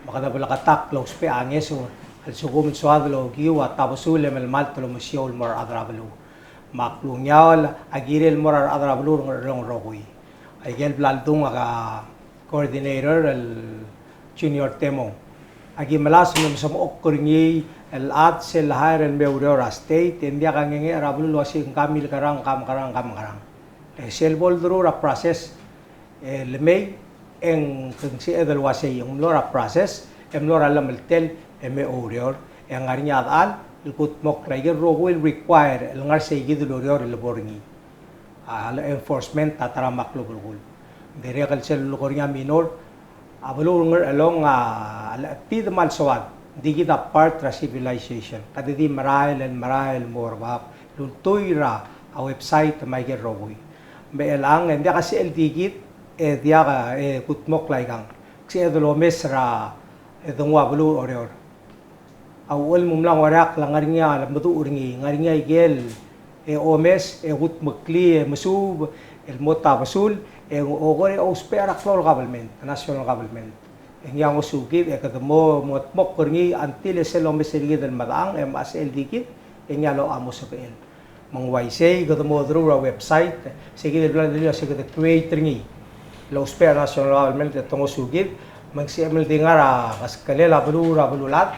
Me kede bleketakl el ousbech a ngeso el lsekum ng soad el okiu a tabesul e melemalt el omesiou el mo er a rechad er a beluu. Me a klungiaol a kirel el mo er a rechad er a beluu er a Ngerchelong el rokui. Aike el bla ledung a coordinator el Junior Temong. Aki melasem el mesemechokl er ngii el chad sel hire el me oureor er a state, e ng diak a ngenge er a beluu el uase ng ka milkerang, ka mekerang, ka mekerang. E sel bo lderur a process, e le mei, e ng sebeched el uasei, e ng mlo er a process, e mlo er a llemeltel, e me oureor, e ng ngar er ngii a dechal el kudmokl aike el rokui el require el ngar er seikid el ureor el bo er ngii. A, law enforcement a ta er a meklou a belkul. Ng dirrek el sel lulekoi er ngii a minor, a beluu er a Ngerchelong a, a lechub e di mal soad, ng di kid a part er a civilization. Kede di merael el merael el mo er bab, el ultuil er a website me aike el rokui. Me chelechang, e ng diak a sel di kid, e diak a, e kudmokl aikang. Ng sebeched el omes er a, e de nguu a beluu er Oreor. A uchul me ng mla ngoreakl a ngar er ngii a lemeduch er ngii, ngar er ngii a ikel, e omes, e kudmeklii, e mesuub, el mo tabesul, e okor e ousbech er a klou el government, national government. E ngii a ngosukid, e kede mo, mo dmokl er ngii, until e sel omes er kid el medechang, e me a sel di kid, e ngii a locha mo sebechel. Me ng uaisei, kede mo dmu er a website, se kid el bla el dilu, se kede create er ngii. El ousbech er a national government e te ngosukid, me ng sebechem el di ngar er a keskelel a beluu er a beluulechad,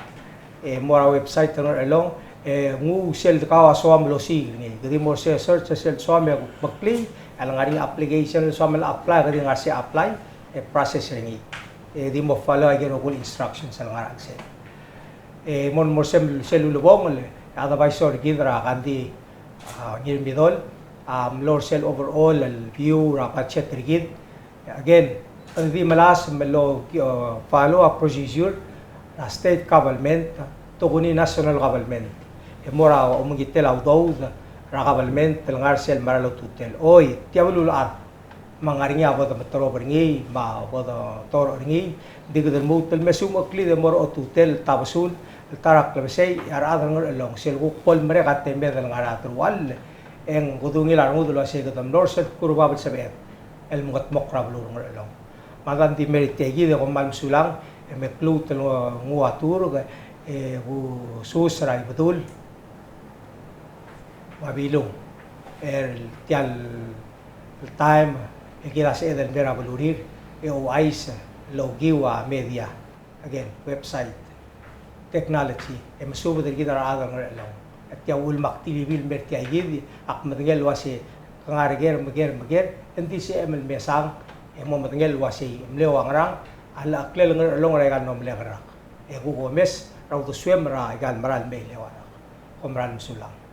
e mo er a website er a Ngerchelong, e nguu sel de kau a soam el osiik er ngii. Kede di mo er se search, sel soam e kudmeklii, e le ngar er ngii a application el soam el apply, kede di ngar er sei apply, e process er ngii. E di mo follow aike el rokui el instructions el ngar er a chelsel. E mo, mo er sel, sel ulebongel, e a advisor er kid er a Kandi, a, Ngirmidol, a mlo er sel overall el view er a budget er kid. Again, kede di melasem el, a, follow a procedure er a state government, tokuni national government. E mo er a omengitel a udoud er a government el ngar er sel mera el ultutelel. Oi, tia beluulechad. Me ng ngar er ngii a bo de meterob er ngii, me a bo de toroch er ngii, ng di kede lmuut el me sumecheklid e mo er a otutel el tabesul, el ta er a klebesei, e a rechad er a Ngerchelong, sel kuk bo lemerek a temed el ngar er a deruchall, e ng kede ungil a rengud el uasei kede mlo er sel kuk bab el sebeched el mengedmokl er a beluu er a Ngerchelong. Me a dang di mei er tia kid e kom kmal mesulang, e me kluut el nguu a turk, e kusus er a Ibedul me a Bilung, er tia el el taem, e kid a sebeched el mei er a belurir, e ouchais el okiu a media, again, website, technology, e mesubed er kid a rechad er a Ngerchelong. E tia uchul me ak di lebil el mei er tia kid, ak medengei el uasei, ke ngar er ker, me ker, me ker, e ng di sebechem el mesang, e mo medengei el uasei, mle ua ngerang, a llechakl er a Ngerchelong er aika el mle ngerang. E kuk omes er a uldesuem er aika el mera el mei el eua el rak. Kom kmal mesulang.